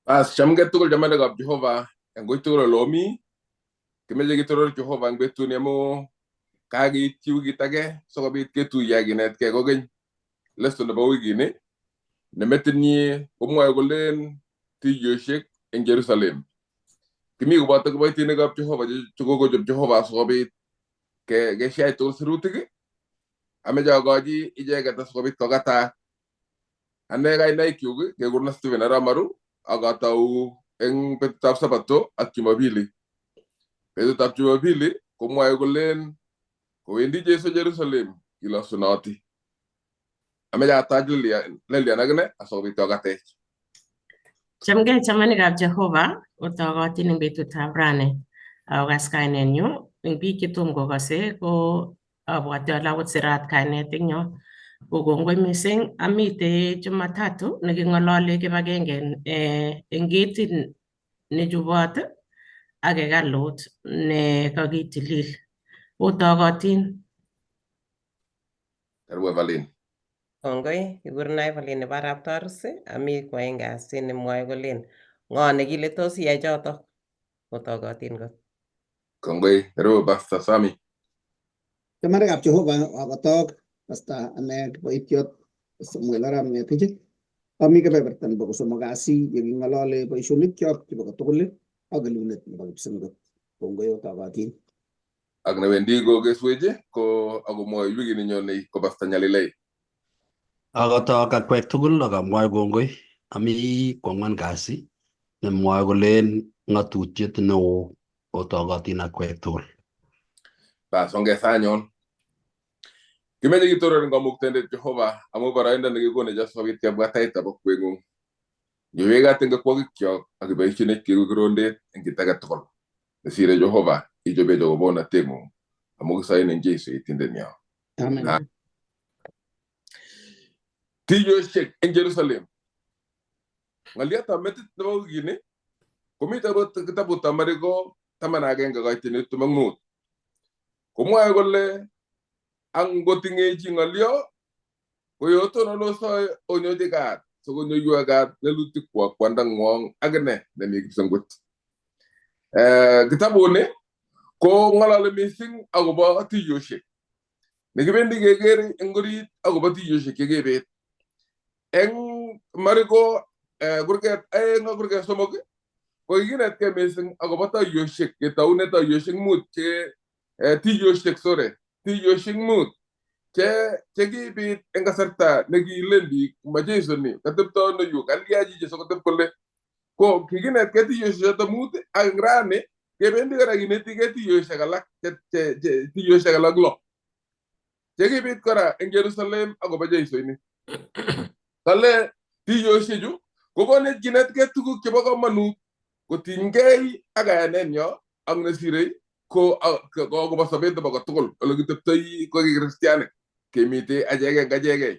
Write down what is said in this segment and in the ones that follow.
Bas, chamgei tugul chamanikab Jehova eng koi tugul ole omi. Kimeche kitoror Jehova eng betuni amu kakeityi wikit age sikobit ketuiye ak kinetkei kokeny. Lesson nebo wikini ne metinyi komwoe kolen tuiyoshek eng Jerusalem. Kimi koboto kiboitinikab Jehova che kokochob Jehova sikobit keshai tugul sirutik. Ameche akochi icheket asikobit kokatak. Ane kainaikyuk kekurena Stephen Arap Maru ak atou eng betutab Sabato ak Jumapili. Betutab Jumapili komwoe kolen kowendi Jesu Jerusalem kilosunoti. Ameche atach Lilian akine asikobit kokatech. Chamgei chamanikab Jehova, otogotin eng betutab rani. Akokas kainenyu, eng biik chetom kokase ko abwati ale akot sirat kainet eng yo. Ko kongoi mising, amite Jumatatu neking'ololi kibagenge eng ketit nechubot ak hekalut ne kakitilil. Otogotin. Karibu Evelyn. Kongoi, kikurenon Evelyn nebo Arap Tarus, ami kwaeng kasit nemwoe kolen ng'o nekile tos iyai chotok, otogotin kot. Kongoi, karibu Pastor Sami. Chamanikab Jehova akotok Pastor ane kiboitiot Samuel Arap Ngetich. Ami kebeberta nebo kosomok kasi yeking'olole boisionikyok chebo kotugul ak kelunet nebo kipsengwet. Kongoi otogotin. Ak newendi kokeswech ko akomwoe wikini nyone ko Pastor Nyalilei. Akotok akwek tugul ak amwae kongoi. Ami kwang'wan kasi nemwoe kolen ng'atutiet neo otogotin akwek tugul. Bas, ongesa anyon. Kimeche kitoror eng kamuktaindet Jehova amu boroindo nekikonech asikobit kebwa taitab okweng'ung. Nyoiwech eng akwokikyok ak iboishenech keku kirondet eng kit age tugul. Nesire Jehova ichobech akobo onateng'ung amu kisoin eng Jesu itindenyo. Amen. Tuiyoshek eng Jerusalem. Ng'oliotab metit nebo wikini komite kitabutab Mariko 11 koitin 25. Komwoe kole angoting'e chi ng'olio koyotononosoe onyochi kat sikonyoiwok kat lelutikwak kwandang'wong akine nemi kipsengwet. Kitabuni ko ng'ololi mising akobo tuiyoshek. Nekibendi keker eng orit akobo tuiyoshek chekibit. Eng Mariko kurget 2 ak kurget 3 ko kikinetkei mising akobo tuiyoshek, ketoune tuiyoshek 5 che tuiyoshek sore, tuiyoshek 5 chekibit eng kasarta nekilen biik ma Jesu ni katepto ano yu kalya chichi sikotep kole ko kikinetkei tuiyoshek choto 5 ak eng rani kebendi kora kinetikei tuiyoshek alak tuiyoshek alak 6 chekibit kora eng Jerusalem akobo Jesu ini. Kale tuiyoshechu kokonech kinetkei tuguk chebo komonut kotinygei ak kayanenyo ak nesirei ko akobo sobet nebo kotugul ole kiteptoi ko kikristianik kemite achekei eng achekei.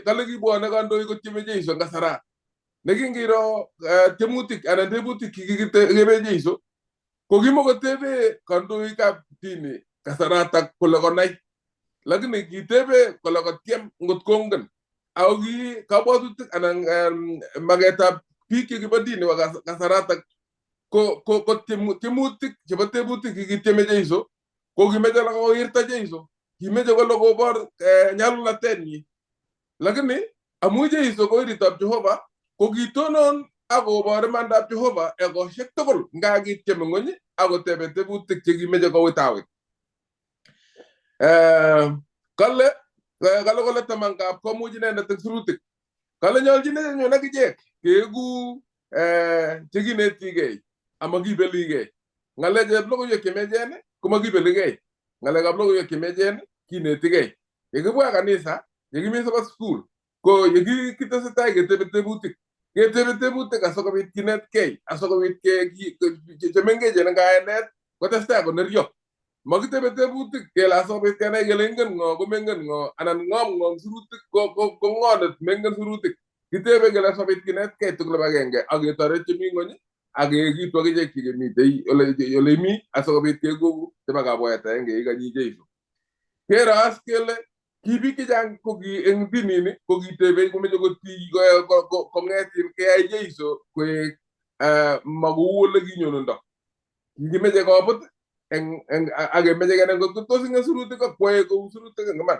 Kale kibwone kandoik kotyeme Jesu eng kasara nekingiro tiemutik anan tebutik kikitebe Jesu ko kimokotebe kandoikab dini kasaratak kole konai, lakini kitebe kole kotyem ngot kongen. Ako ki kabwatutik anan maketab biik chekibo dini wa kasaratak ko tiemutik chebo tebutik kikityeme Jesu ko kimeche kowirta Jesu, kimeche kole kobor nyalulatenyi. Lakini amu Jesu ko iritab Jehova ko kitonon ak kobor imandab Jehova ekosiek tugul nga kityem ng'ony ak kotebe tebutik chekimeche kowitawit. Kale kole tamankab komuch inendet eng sirutik. Kale nyoljin anyun akichek keeku chekinetikei amakibelikei. Ng'alekab logoiwek chemiachen komakibelikei. Ng'alekab logoiwek chemiachen kinetikei. Yekibwa kanisa, yekimi Sabbath school, ko yekitesetai ketebe tebutik. Ketebe tebutik asikobit kinetkei, asikobit chemengechen eng kayanet kotestai koneryo. Makitebe tebutik kele asikobit kenai kele ingen ng'o komengen ng'o anan ng'om ng'o sirutik ko ng'o ne mengen sirutik. Kitebe kele asikobit kinetkei tugul agenge ak ketoret chemi ng'ony ak keekitu akichek chekemitei ole imi asikobit keeku chebo kabwaet agenge ikanyi Jesu. Kero as kele Ki biik chechang ko ki eng dinini ko kitebe komeche kong'et keyai Jeiso koek makou ole kinyonundo. Kikimeche kobut eng ak kemeche kenai ngot tos eng sirutik ak kwae kou sirutik eng iman.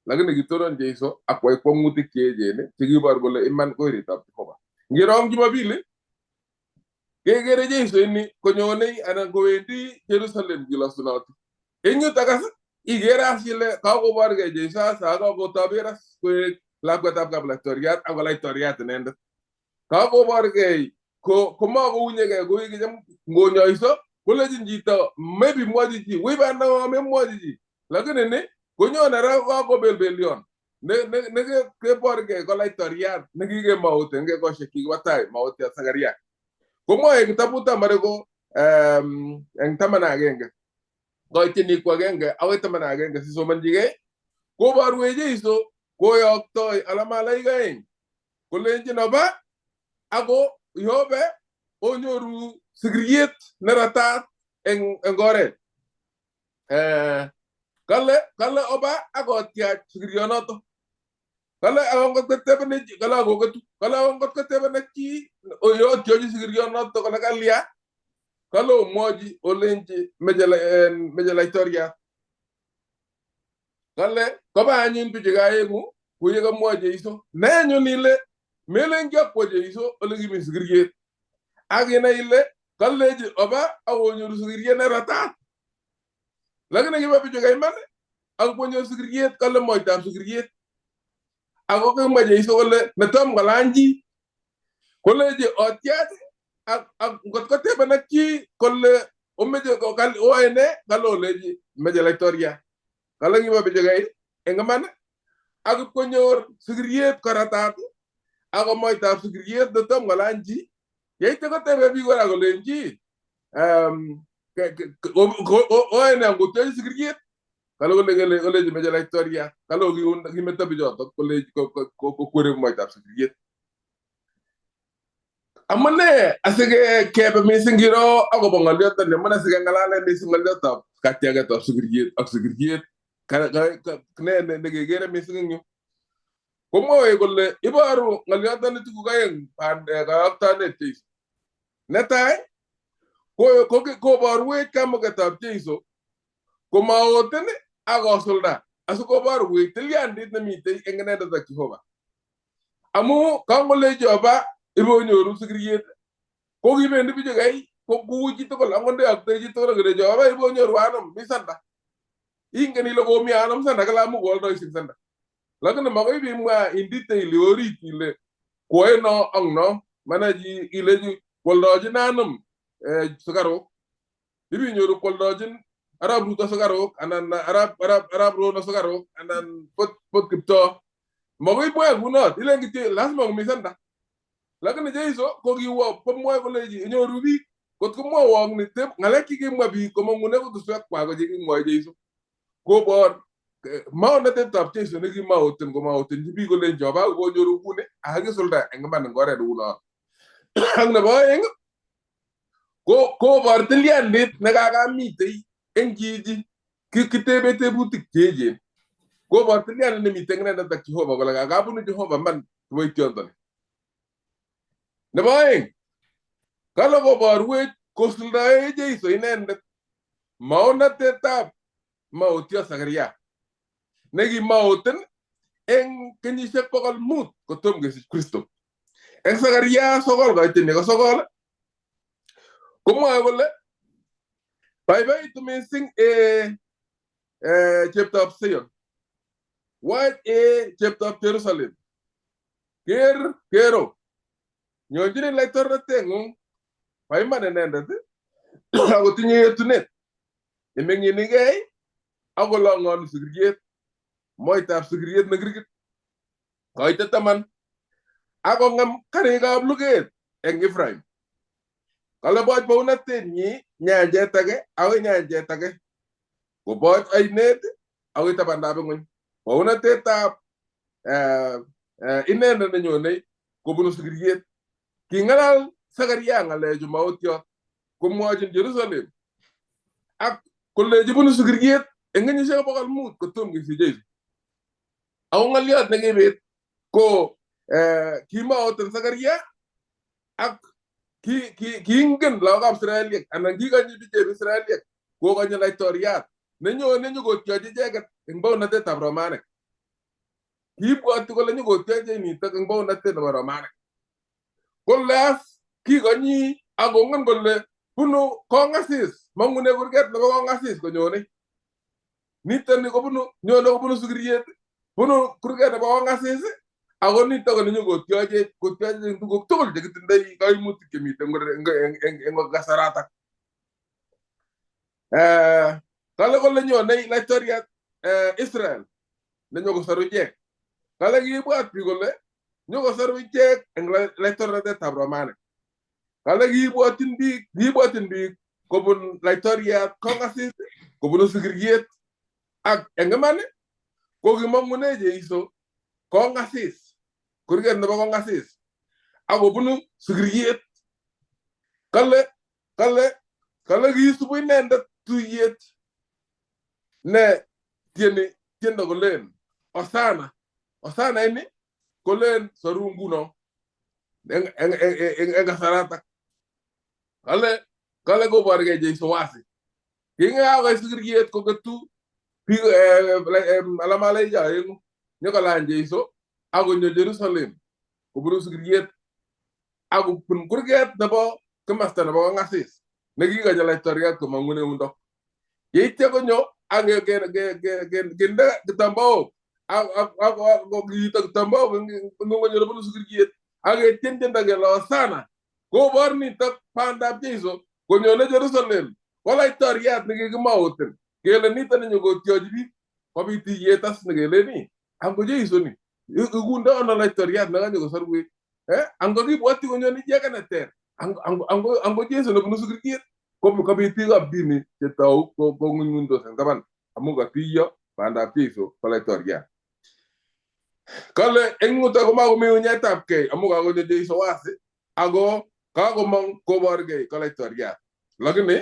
Lakini kitonon Jeiso ak kwai kwang'utik cheechen chekibor kole iman ko iritab Jehova. Ngiro eng Jumapili kekere Jeiso ini konyonei anan kowendi Jerusalem kilosunoti. Eng yutok as ikere as ile kakoborgei Jeiso as ak kakotober as koek lakwetab kaplaitoriat ak kolaitoriat inendet. Kakoborgei ko komakounyekei kou kicham ngonyoiso kolechin chito maybe mwochi chi wui banda ng'o memwochi chi lakini ni konyone ra kakobelbelion ne keborgei ko laitoriat nekikemaut eng ekosiek kikibo tai mautiat Zakaria. Komwoe kitabutab Mariko eng 11 koityin ku 1 akoi 11 sisomonchigei koborwech Jeiso koyoktoi alamalaik 2 kolenjin oba ako yobe onyoru sikiriet neratat eng oret. Kale oba akotyach sikirionoto. Kale akot kotebenech kale akoketu kale akot kotebenech chi oyotyochi sikirionoto kole kalya kale omwochi olenji meche laitoriat. Kale koba anyun bichu aeng'u kuye kamwa Jeiso. Ne anyun ile melen kiakwo Jeiso ole kimi sikiriet. Ak inai ile kalechi oba akonyoru sikiriet neratat. Lakini kiba bichu kaiman ak konyor sikiriet kale moitab sikiriet. Ako kimwa Jeiso kole netom kolany chi kolechi otyach ak ngot kotebenak chi kole omeche oae ne kale olechi meche laitoriat. Kale kiba bichu kai eng iman ak ipkonyor sikiriet koratat ako moitab sikiriet netom kolany chi. Yeityo kotebe biik kora kolenji oe ne ngotyochi sikiriet kale kolechi meche laitoriat. Kale kimeto bichotok kolechi kokwere moitab sikiriet. Amune asikebe mising kiro akobo ng'oliotoni, amune sikeng'alale mising ng'oliotab katyaketab sikiriet ak sikiriet ne nekekere mising eng yu. Komwoe kole iboru ng'oliotoni tuguk aeng kayoktoenet Jeiso. Netai koborwech kamuketab Jeiso komaoten ak kosulda asikoborwech tilyandit nemitei eng inendet ak Jehova. Amu kangolechi oba ibonyoru sikiriet ko kibendi bichu kai ko kuu chitugul angot ndeyoktoi chitugul kolechi oba ibonyoru anom mi sanda. Ingen ile komi anom sanda kala amu kooldoishe sanda. Lakini makoi ibimwa in detail orit ile koe no ak no mana ilechi kwoldochin anom sukaruk. Ibinyoru kwoldochin Arap Ruto sukaruk anan Arap Rono sukaruk anan pot Kiptoo. Makoi imwa kunot ilen kityo lazima komi sanda. Lakini Jeiso ko kiwo komwoe kolechi inyoru biik kot komwowok ni ng'alek chekimwa biik komong'une kutuswek kwak ko chekimwoe Jeiso. Kobor maonatetab Jeiso nekimaoten komaotenchi biik kolenchi oba konyoru kuni akisulda eng iman eng oret neunoto. Ak nebo aeng ko kobor tilyandit nekakamitei eng chichi kitebe tebutik cheechen. Kobor tilyandit nemiten inendet ak Jehova kole kakabunu Jehova man kiboitiondoni. Nebo aeng kale koborwech kosuldae Jeiso inendet maonatetab mautiot Zakaria nekimaoten eng kenyisiek 500 kotom kesich Kristo. Eng Zakaria 9 koitini ko 9 komwoe kole baibaitu mising cheptoab Sion, wach cheptoab Jerusalem, ker kero nyonchinin laitornateng'ung bo iman inendet akotinye yetunet imeng'inigei ak kolong'onu sikiriet moitab sikiriet nekirkit koite 10 ak kong'em karikab luget eng Ephraim. Kale boch bounatenyi nyanjet age akoi nyanjet age koboch ainet akoi tabandab ng'weny. Bounatetab inendet nenyonei kobunu sikiriet. King'alal Zakaria ng'alechu mautiot komwochin Jerusalem ak kolechi bunu sikiriet eng kenyisiek 500 kotom kesich Jeiso. Ako ng'olyot nekibit ko kimaoten Zakaria ak kiingen lagokab Israeliek anan kikonyi bichep Israeliek kokonye laitoriat nenyone nyokotyochi icheket eng baunatetab Romanik. Kiibwoti kole nyokotyoche nitok eng baunatet nebo Romanik. Kole as kikonyi akongen kole bunu kong'asis, mang'une kurget nebo kong'asis konyone. Niton kobunu nyone kobunu sikiriet, bunu kurget nebo kong'asis, ako nitok ko nenyokotyoche kotyoche eng tuguk tugul chekitindoi kaimutik chemiten eng kasaratak. Kale kole nyone laitoriat Israel nenyokosoru ichek. Kale kiibwat biik kole nyokosoru ichek eng laitoriatetab Romanik. Kale kiibwotyin biik kobun laitoriat kong'asis, kobunu sikiriet ak eng iman ko kimong'une Jeiso kong'asis, kurget nebo kong'asis ak kobunu sikiriet. Kale kiisubu inendet tuyet ne tieni tiendo kolen Osana. Osana ini kolen soru nguno eng kasaratak. Kale koborgei Jeiso wasi. Kingakakoit sikiriet koketu biik alamalaik aeng'u nyokolany Jeiso akonyo Jerusalem kobunu sikiriet akobun kurget nebo komasta nebo kong'asis nekikonyo laitoriat komong'une yundo. Yeityo konyo ak kinde kitambaok ak kiito kitambaok ng'onyo nebunu sikiriet ak ketien tiendo kele Hosana. Kobor nitok bandab Jeiso konyone Jerusalem ko laitoriat nekikimouten kele niton nenyokotyochi biik kobit tiyet as nekeleni ango Jeiso ni ikundo ano laitoriat nekanyokosorwech ango kibwoti konyone chi age neter ango Jeiso nebunu sikiriet kobit biikab dini chetou kong'ung'undos en taban amun katiyo bandab Jeiso ko laitoriat. Kale eng yuto komakomi unyetabkei amun kakonyo Jeiso wasi ako kakomong koborgei ko laitoriat. Lakini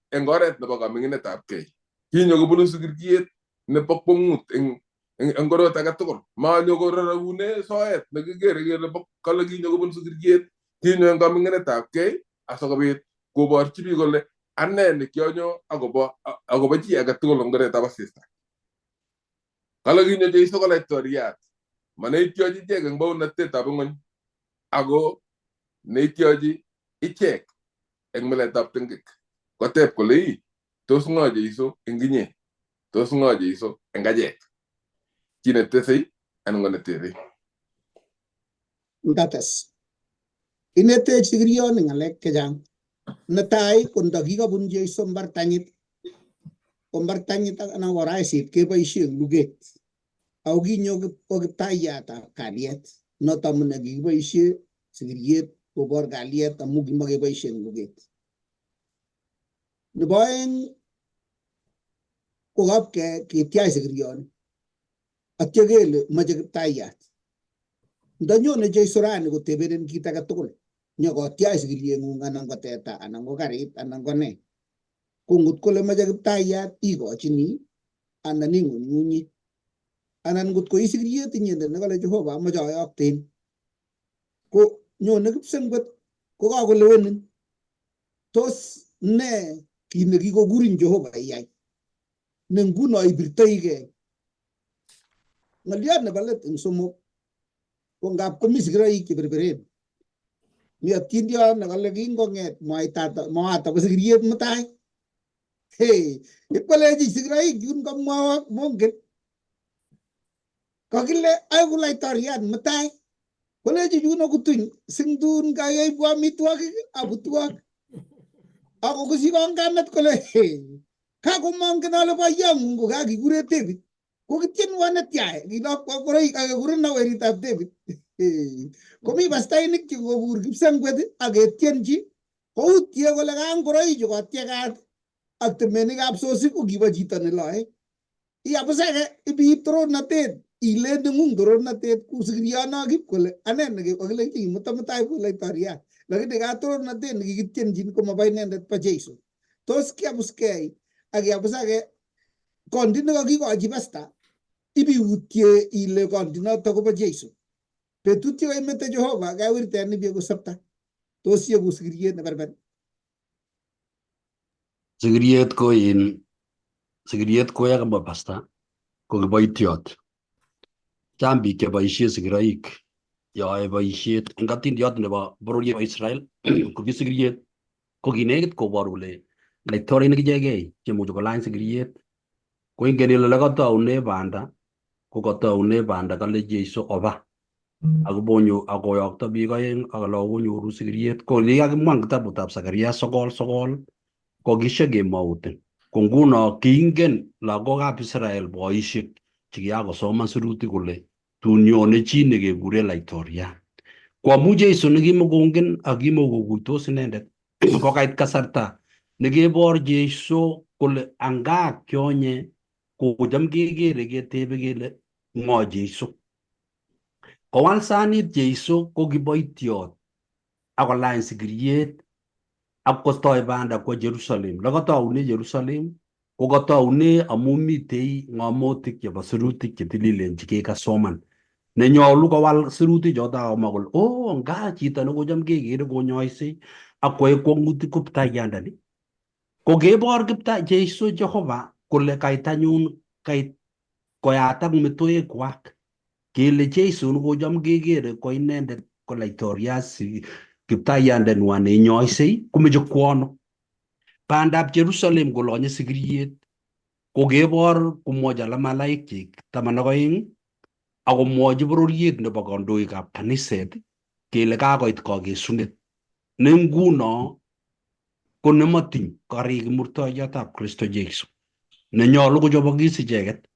eng oret nebo kaming'inetabkei kinyo kobunu sikiriet nebo kwong'ut eng korot age tugul. Manyo kororokune soet nekikere kele kale kinyo kobunu sikiriet, kinyo eng kaming'inetabkei asikobit koborchi biik kole ane nekionyo akobo chi age tugul eng oretab asista. Kale kinyo Jeiso ko laitoriat, maneityochi ichek eng baunatetab ng'ony ako neityochi ichek eng miletab ting'ik. Koteb kole ii, tos ng'o Jeiso eng inye? Tos ng'o Jeiso eng achek? Chi netesei anan ko neterei? Ndates. Inetech sikirioni ng'alek chechang. Netai ko ndakikobun Jeiso mbartanyit, ko mbartanyit anan ko raisit keboishe eng luget. Ako kinyo ko kiptaiyatab kalyet. Noto amune kikiboishe sikiriet kobor kalyet amu kimakeboishe eng luget. Nebo aeng ko kapke ketiach sikirioni. Atyo kele moche kiptaiyat. Ndanyone Jeiso rani kotebenen kit age tugul. Nyokotiach sikirieng'ung anan ko teta anan ko karit anan ko ne. Ko ngot kole moche kiptaiyat ikochini anan ing'ung'unyi. Anan ngot ko i sikiriet inyendet nekale Jehova amoche ayokten. Ko nyone kipsengwet ko kakolewenin. Tos ne kit nekikokurin Jehova iyai? Ne nguno ibirtoigei. Ng'oliot nebo let eng somok ko ngap komi sigiroik cheberberen. Mi atindiot nekale kingong'et moato ko sikiriet mutai. Hey, ipkolechi sigiroik yun kamwawak mongen. Kakile aiku laitoriat mutai. Kolechi yuno kutuny singtun kayaibu amitwogik abutwok. Ako kusikon kamet kole kakomongen ale boyong'ung ko kakikure David. Kokitienwo netyai kilokwo ngoroik ak kekureno weritab David. Komi pastainik chekokur kipsengwet ak ketienchi koutie kole ka ngoroichu kotiekat ak temenikab sosik ko kibo chito neloe. Iabusake ibiib torornatet ilen neng'ung torornatet ku sikiriono kip kole ane nekikilenchi kimuta mutai ku laitoriat. Lakini ka torornatet nekikitienchin komobo inendet bo Jeiso. Tos kiabuskei ak kiabusake kondit nekakikochi pasta Ibiutye ile kondinoto kobo Jesu. Betut yekaimete Jehova kewirten ibye kosopta. Tos yeku sikiriet neberber. Sikiriet ko in sikiriet ko yakamwa pasta ko kiboitiot. Chang biik cheboisie sigiroik yoe boisiet eng atindiot nebo bororiet nebo Israel ko ki sikiriet ko kinekit koboru kole laitorinik ichegei chemuchi kolany sikiriet. Ko ingen ile lekatoune banda ko katoune banda kale Jesu oba akobonyo akoyokto biik oeng ak alak konyoru sikiriet ko likakimwa eng kitabutab Zakaria 9:9 kokishe kemoutin. Ko nguno kiingen lagokab Israel boisiek chekiakosoman sirutik kole tun nyone chi nekekure laitoriat. Ko amu Jesu nekimokongen ak kimokokuitos inendet kokait kasarta nekebor Jesu kole anga kyonye kocham kekere ketebe kele ng'o Jesu. Kowal sanit Jesu ko kiboitiot akolany sikiriet ak kotoi banda kwo Jerusalem. Lekatoune Jerusalem ko katoune amu mitei ng'omotik chebo sirutik chetililen chekikasoman. Nenyolu kowal sirutik choto akomwa kole oh nga chito nekocham kekere konyoisei ak koe kwong'utik ko kiptayandani. Ko kebor kipta Jesu Jehova kole kait anyun kait koyatak metoekwak kele Jesu nekocham kekere ko inendet ko laitoriat kiptayandeng'wa neinyoisei komeche kwo ano. Bandab Jerusalem kolonye sikiriet ko kebor komwochi alak malaikchik 12 akomwochi bororiet nebo kandoikab kaniset kele kakoit kakesunet ne nguno ko nemotiny karik murtoiyotab Kristo Jesu nenyolu kochobokis icheket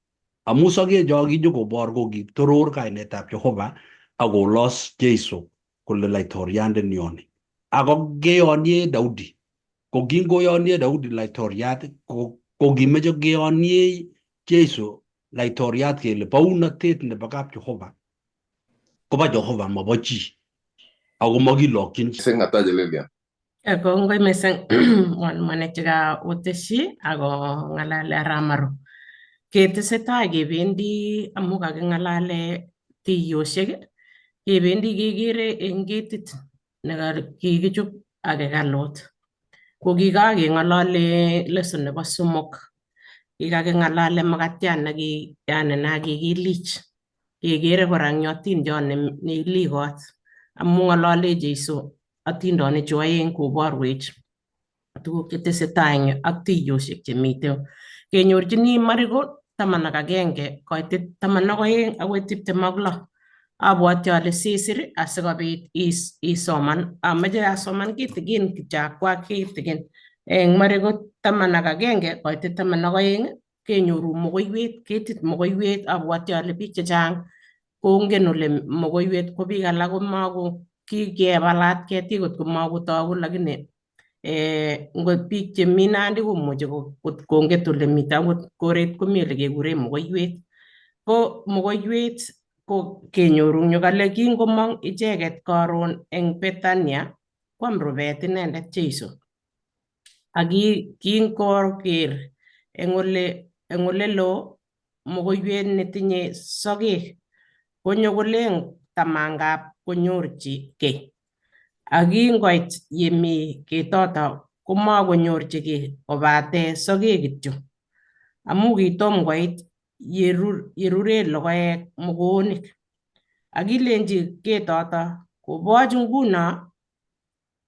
amu sokecho kinyokobor ko kitoror kainetab Jehova akolos Jesu kole laitoriandenioni. Ako keyonie Daudi. Ko kingoyonie Daudi laitoriat ko kimeche keyonie Jesu laitoriat kele bounotet nebo kap Jehova kobo Jehova mobo chi ako mokilokyin chi. Mising Ataje Lilian. Kongoi mising mwalimuinik chekaoteshi ako ng'alale Aramaru. Ketesetai kebendi amu kaking'alale tiyoshek, kebendi kekere eng ketit nekikichop ak hekalut. Ko kikakeng'olole lesson nebo 3, kikaking'alale makatiat yani nakikilich. Kekere kora eng atindiot neilikot amu ng'olole Jesu atindonik chu oeng koborwech tuguk chetesetai eng yu ak tiyoshek chemiten. Kenyorchini Mariko 11 koitit 12 akoi 26. Abwoti ale sisir asikobit isoman. Ameche asoman kitikin kityo akwak kitikin. Eng Mariko 11 koitit 12 kenyoru mokoiwet, ketit mokoiwet. Abwoti ale biik chechang kongen ole mokoiwet ko biik alak komako kikebalat ketik kot komakotoku lakini ngot biik chemi Nandi komuchi konget ole mitei akot koret komi ole kekure mokoiwet. Ko mokoiwet ko kenyoru eng yu kale kingomong icheket karon eng Bethania kwam rubet inendet Jesu. Ak kingoker eng ole loo mokoiwet netinye sokek konyo kolen tamangap konyorchi kei. Ak kingoit yemi ketoto komakonyorchi kiy kobate sokek kityo. Amu kitom koit yerure logoek mokonik. Ak kilenji ketoto koboch nguno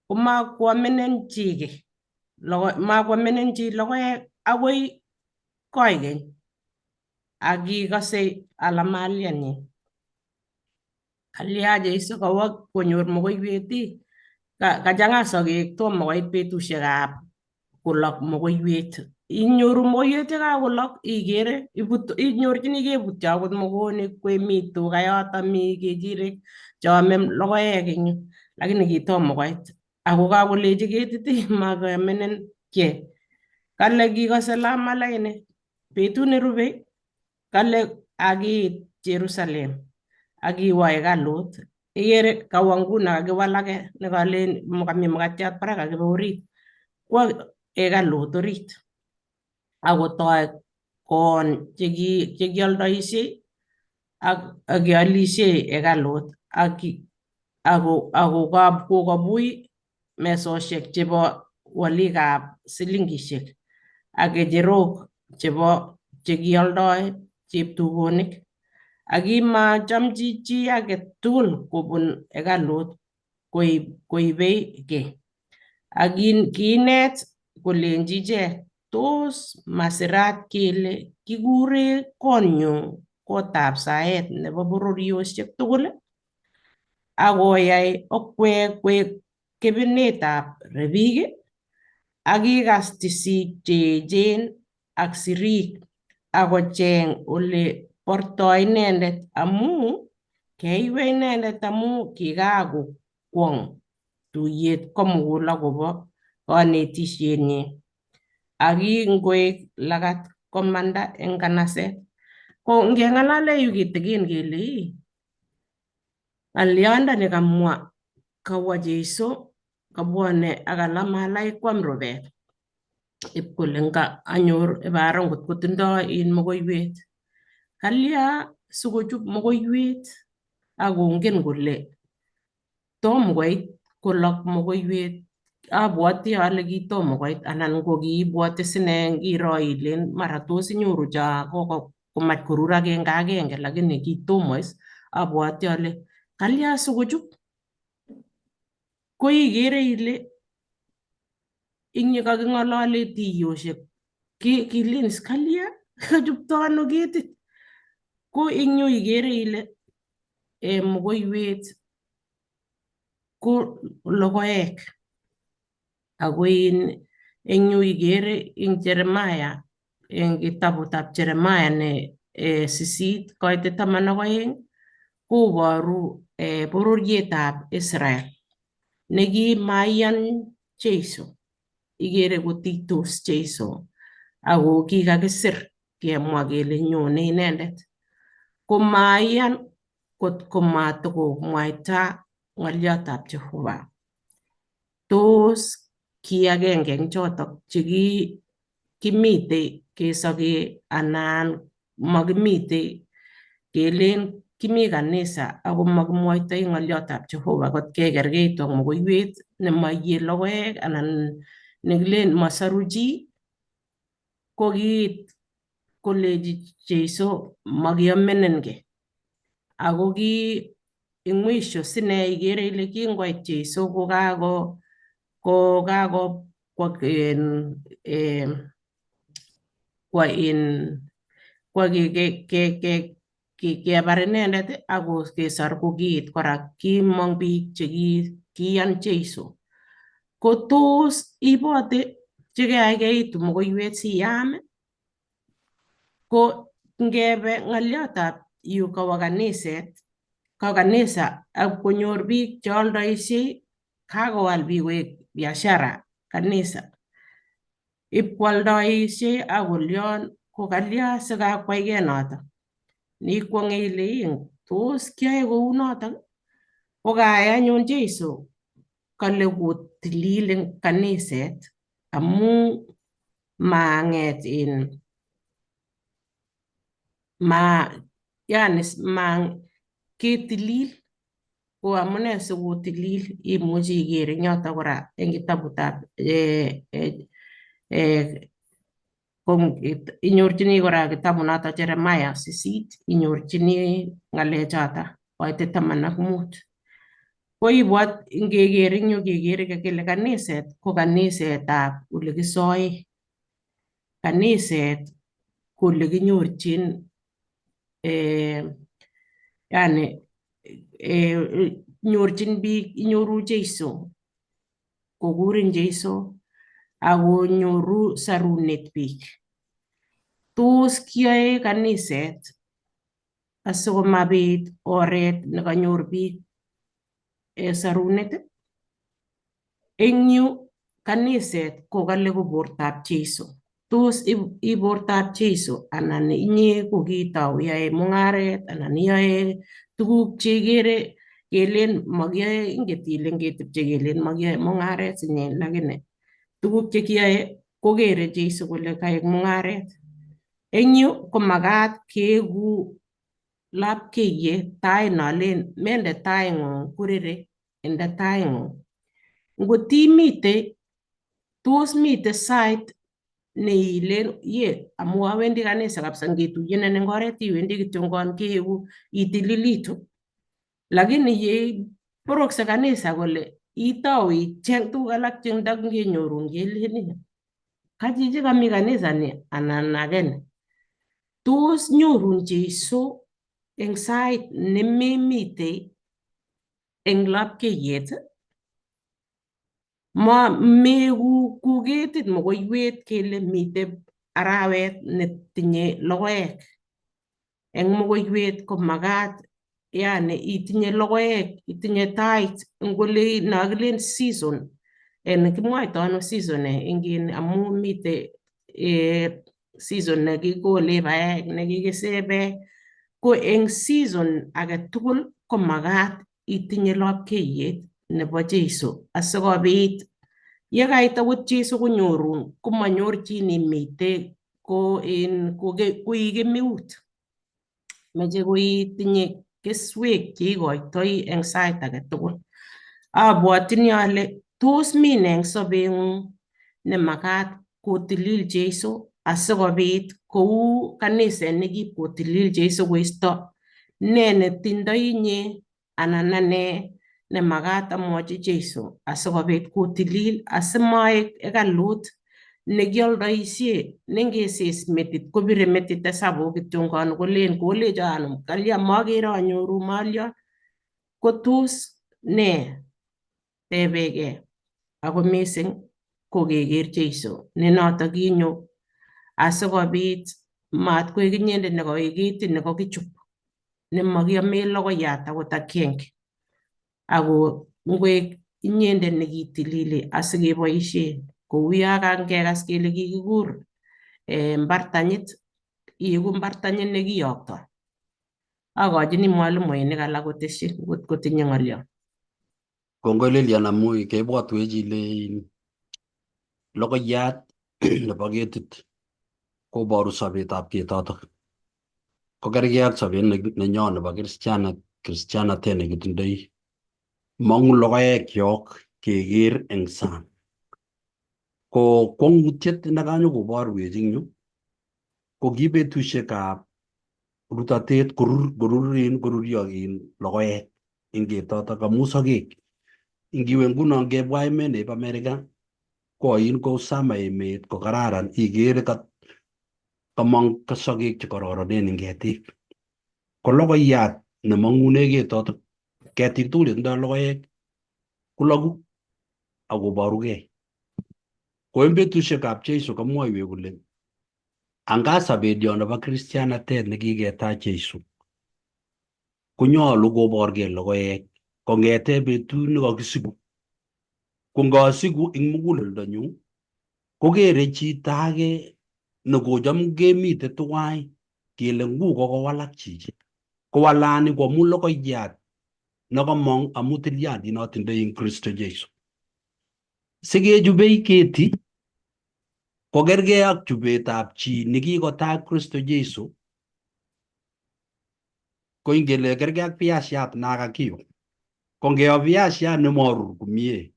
komakwamenen chi kiy. Makwamenen chi logoek akoi koikeny. Ak kikose alamalianyin. Kalya Jesu kawo konyor mokoiwet kachang'a sokek tomo koit betusiekab kolok mokoiwet. Inyoru mokoiwet yekakolok ikere inyorchini kebutyo akot mokonik kwemi tuga yoto mi kechirek cheome logoek eng yu lakini kitomo koit. Ako kakolechi ketit makoamenen kiy. Kale kikose lamalaini. Betut nerube kale akiit Jerusalem ak iwo hekalut. Ikere kawo nguno kakiwalake nekalen kami makatiat barak kakibe orit. Kwo hekalut orit. Akotoi koon chekioldoishei Ak keolishe hekalut ak ako kokabui mesoshek chebo walikab silingishek ak kecherok chebo chekioldoi cheptukonik ak kimachamchi chi age tugul kobun hekalut koibei kiy. Ak kiinet kolenji ichek, tos masirat kele kikure konyu kotab saet nebo bororiosiek tugul? Akoyai okwek koek kebenetab rebik? Ak kikas tisik cheechen ak sirik akocheng ole bortoi inendet amu keiwei inendet amu kikakokwong tuyet komugul akobo konetishienyi. Ak kingoek lagat komanda eng kanaset. Ko ngengalale yu kitikin kele ii ng'olyondoni kamwa kawo Jesu kabwone ak alak malaik kwam rubet ip kole nga anyor ibaro ngot kotindoi in mokoiwet. Kalya sikochup mokoiwet akongen kole tom koit kolok mokoiwet abwoti ale kitomo koit anan ko kiibwoti sine ngiro ilen mara tos inyoru cho komach korur agenge agenge lakini kitomo is abwoti ale kalya sikochup ko ikere ile ing yu kaking'olole tuiyoshek kilin is kalya kachupto ano ketit ko ing yu ikere ile mokoiwet ko logoek ako in eng yu ikere ing Jeremiah eng kitabutab Jeremiah ne 8:12 koboru bororietab Israel nekimaiyan Jesu ikere kotiitos Jesu ako kikakisir kemwa kele nyone inendet komaiyan kot komatokomwaita ng'oliotab Jehova. Tos ki agenge eng chotok chekimitei kesokee anan makimitei kelen kimi kanisa ako makimwoitoi ng'oliotab Jehova kot kekerkeitu ak mokoiwet nemaiyei logoek anan nekilen masoru chi ko kiit kolechi Jesu makiomenen kiy. Ako ki ing mwisho sine ikere ile kingoit Jesu kokako kwo in kwo kebar inendet ako kesor ko kiit kora kimong biik chekiiyan Jesu. Ko tos ibote chekeaikeitu mokoiwet siam ko ngebe ng'oliotab yu kawo kaniset kawo kanisa ak konyor biik cheoldoishei kakowal biik koek biashara kanisa ipkwoldoishei akolion ko kalya sikakwaikei notok nikwong'e ile ii tos kiyoe kounotok ko kayai anyun Jesu kale kotilil eng kaniset amu mang'et in ma yani ma ketilil ko amune sikotilil imuchi iker eng yoto kora eng kitabutab inyorchini kora kitabunoto Jeremiah 8 inyorchini ng'alechoto koitet 15. Ko ibwat ngeker eng yu kekere kele kaniset ko kanisetab ole kisoe. Kaniset ko ole kinyorchin yani nyorchin biik inyoru Jesu kokurin Jesu akonyoru sarunet biik. Tos kiyoe kaniset asikomabit oret nekanyor biik sarunet? Eng yu kaniset ko kale ko bortab Jesu. Tos i bortab Jesu anan inye ko kitou iyoe mung'aret anan iyoe tuguk cheikere kelen makiyoe inget ile ngetepche kelen makiyoe mung'aret sinye lakini tuguk chekiyoe kokere Jesu kole kaek mung'aret. Eng yu komakat keeku Lapkeiyet tait nolen mende taing'ung kurere inde taing'ung. Ngot imite tos mite sait neilen ye amu awendi kanisa kabisa ngetuyenin eng oret iwendi kityongon keeku itililitu lakini ye borokse kanisa kole itou icheng tuguk alak che ndangenyorun kelen ii ka chichi kami kanisa ni anan age ni. Tos nyorun Jesu eng sait nememitei eng lapkeiyet? Ma meku ku ketit mokoiwet kele mitei arawet netinye logoek. Eng mokoiwet ko makat yani itinye logoek, itinye tait ngole no kilen season en kimwoito ano season eng amu mite season nekikole paek, nekikese peek. Ko eng season age tugul ko makat itinye lapkeiyet nebo Jesu asikobit yekait akot Jesu konyorun komanyorchin imite ko in koi kemeut. Meche koitinye keswek cheikoitoi eng sait age tugul. Abwotini ale tos mi ne eng sobeng'ung nemakat kotilil Jesu asikobit kou kaniset nekip kotilil Jesu koisto ne netindoi inye anan ane nemakat amwochi Jesu asikobit kotilil asimaek hekalut nekioldoishe nengesis metit kobire metit hesabuk kityongon kolen kolecho anum kalya makere anyoru malyon ko tos ne tebekee ako mising ko keker Jesu ne noto kinyo asikobit mat koek inyendet nekoek ketit nekokichup nemakiame logoiyat akot agenge ako ngoek inyendet nekitilili asikeboishe kou yo kangekas kele kikikur mbartanyit iegu mbartanyit nekiyoktoi. Akochini mwalimuinik alak kotesyi ngot kotinye ng'olyo. Kongoi Lilian amu kebwotwech ile logoiyat nebo ketit koboru sobetab ketotok. Ko kerkei ak sobet nenyo nebo kristianatet nekitindoi. Mong'u logoekyok keker eng sang. Ko kwong'utiet nekanyokoborwech eng yu ko ki betusiekab rutatet korur koruryo logoek eng ketotok amu sokek. Ngiwe nguno ngebwa emet nebo Amerika ko oin ko summer emet ko kararan ikere kamong sokek chekororonen eng ketik. Ko logoiyat nemong'une ketotok ketik tugul chetindoi logoek kologu akoborugei. Ko eng betusiekab Jesu komwoiwech kole anga sobetyo nebo kristianatet nekiketach Jesu konyolu koborgei logoek kong'ete betut nekokisiku. Ko ngasiku eng muguleldonyu kokere chito age nekocham kemite tuwai kele ngu kokowalak chichi. Kowalani ko amu logoiyat nekamong amu tilyandit notindoi eng Kristo Jesu. Sikechubei keti ko kerkei ak chubetab chi nekikotach Kristo Jesu ko ingele kerkei ak piasiat nakakiyo. Ko ngeyo piasiat nemorur komie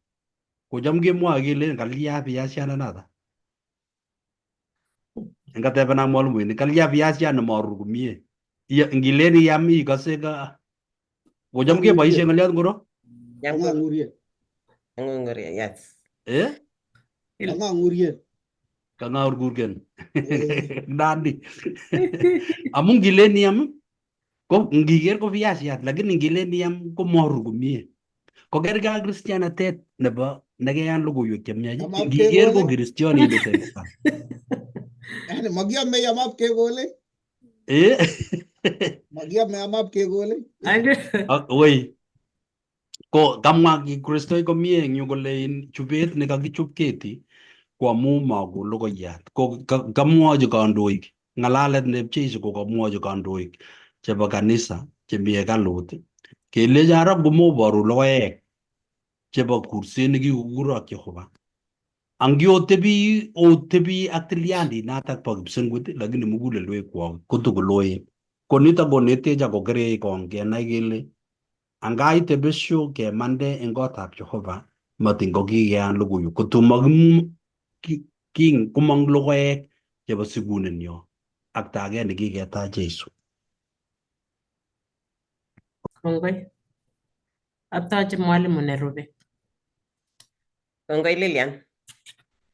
kocham kemwoe kelen kalya piasiandanoto. Ngatebena mwalimuinik kalya piasiat nemorur komie. Ngilen iam ikose ka kocham keboishe ng'oliot ngoro? Kang'ang'uriet. Kang'ang'uriet, yes. Eh? Kang'ang'uriet. Kang'aurgurgen. Nandi. Amu ngilen iam ko ngiker ko piasiat lakini ngilen iam ko morur komie. Ko kerkei ak kristianatet nebo nekeyan logoiwek chemiach ngiker ko kristionindet eng sang. Yani makiame amap kekole. Eh? Makiame amap kekole. Woi. Ko kamwa Kristo komie eng yu kole in chubet nekakichub keti ko amu mako logoiyat. Ko kamwochi kandoik ng'alalet neb Jesu ko kamwochi kandoik chebo kanisa chemi hekalut kelechi ara ngomoboru logoek chebo kurset nekikokurok Jehova. Angiotebi otebi ak tilyandit natak bo kipsengwet lakini mugulelwekwok kotokoloen. Ko nitok konetech ako kerech kong kenai kele angaite besio kemande eng kotab Jehova matin kokikean logoiwek kotomo komong logoek chebo sikunenyo ak taget nekiketach Jesu. Kongoi. Atoche mwalimu nerube. Kongoi Lilian.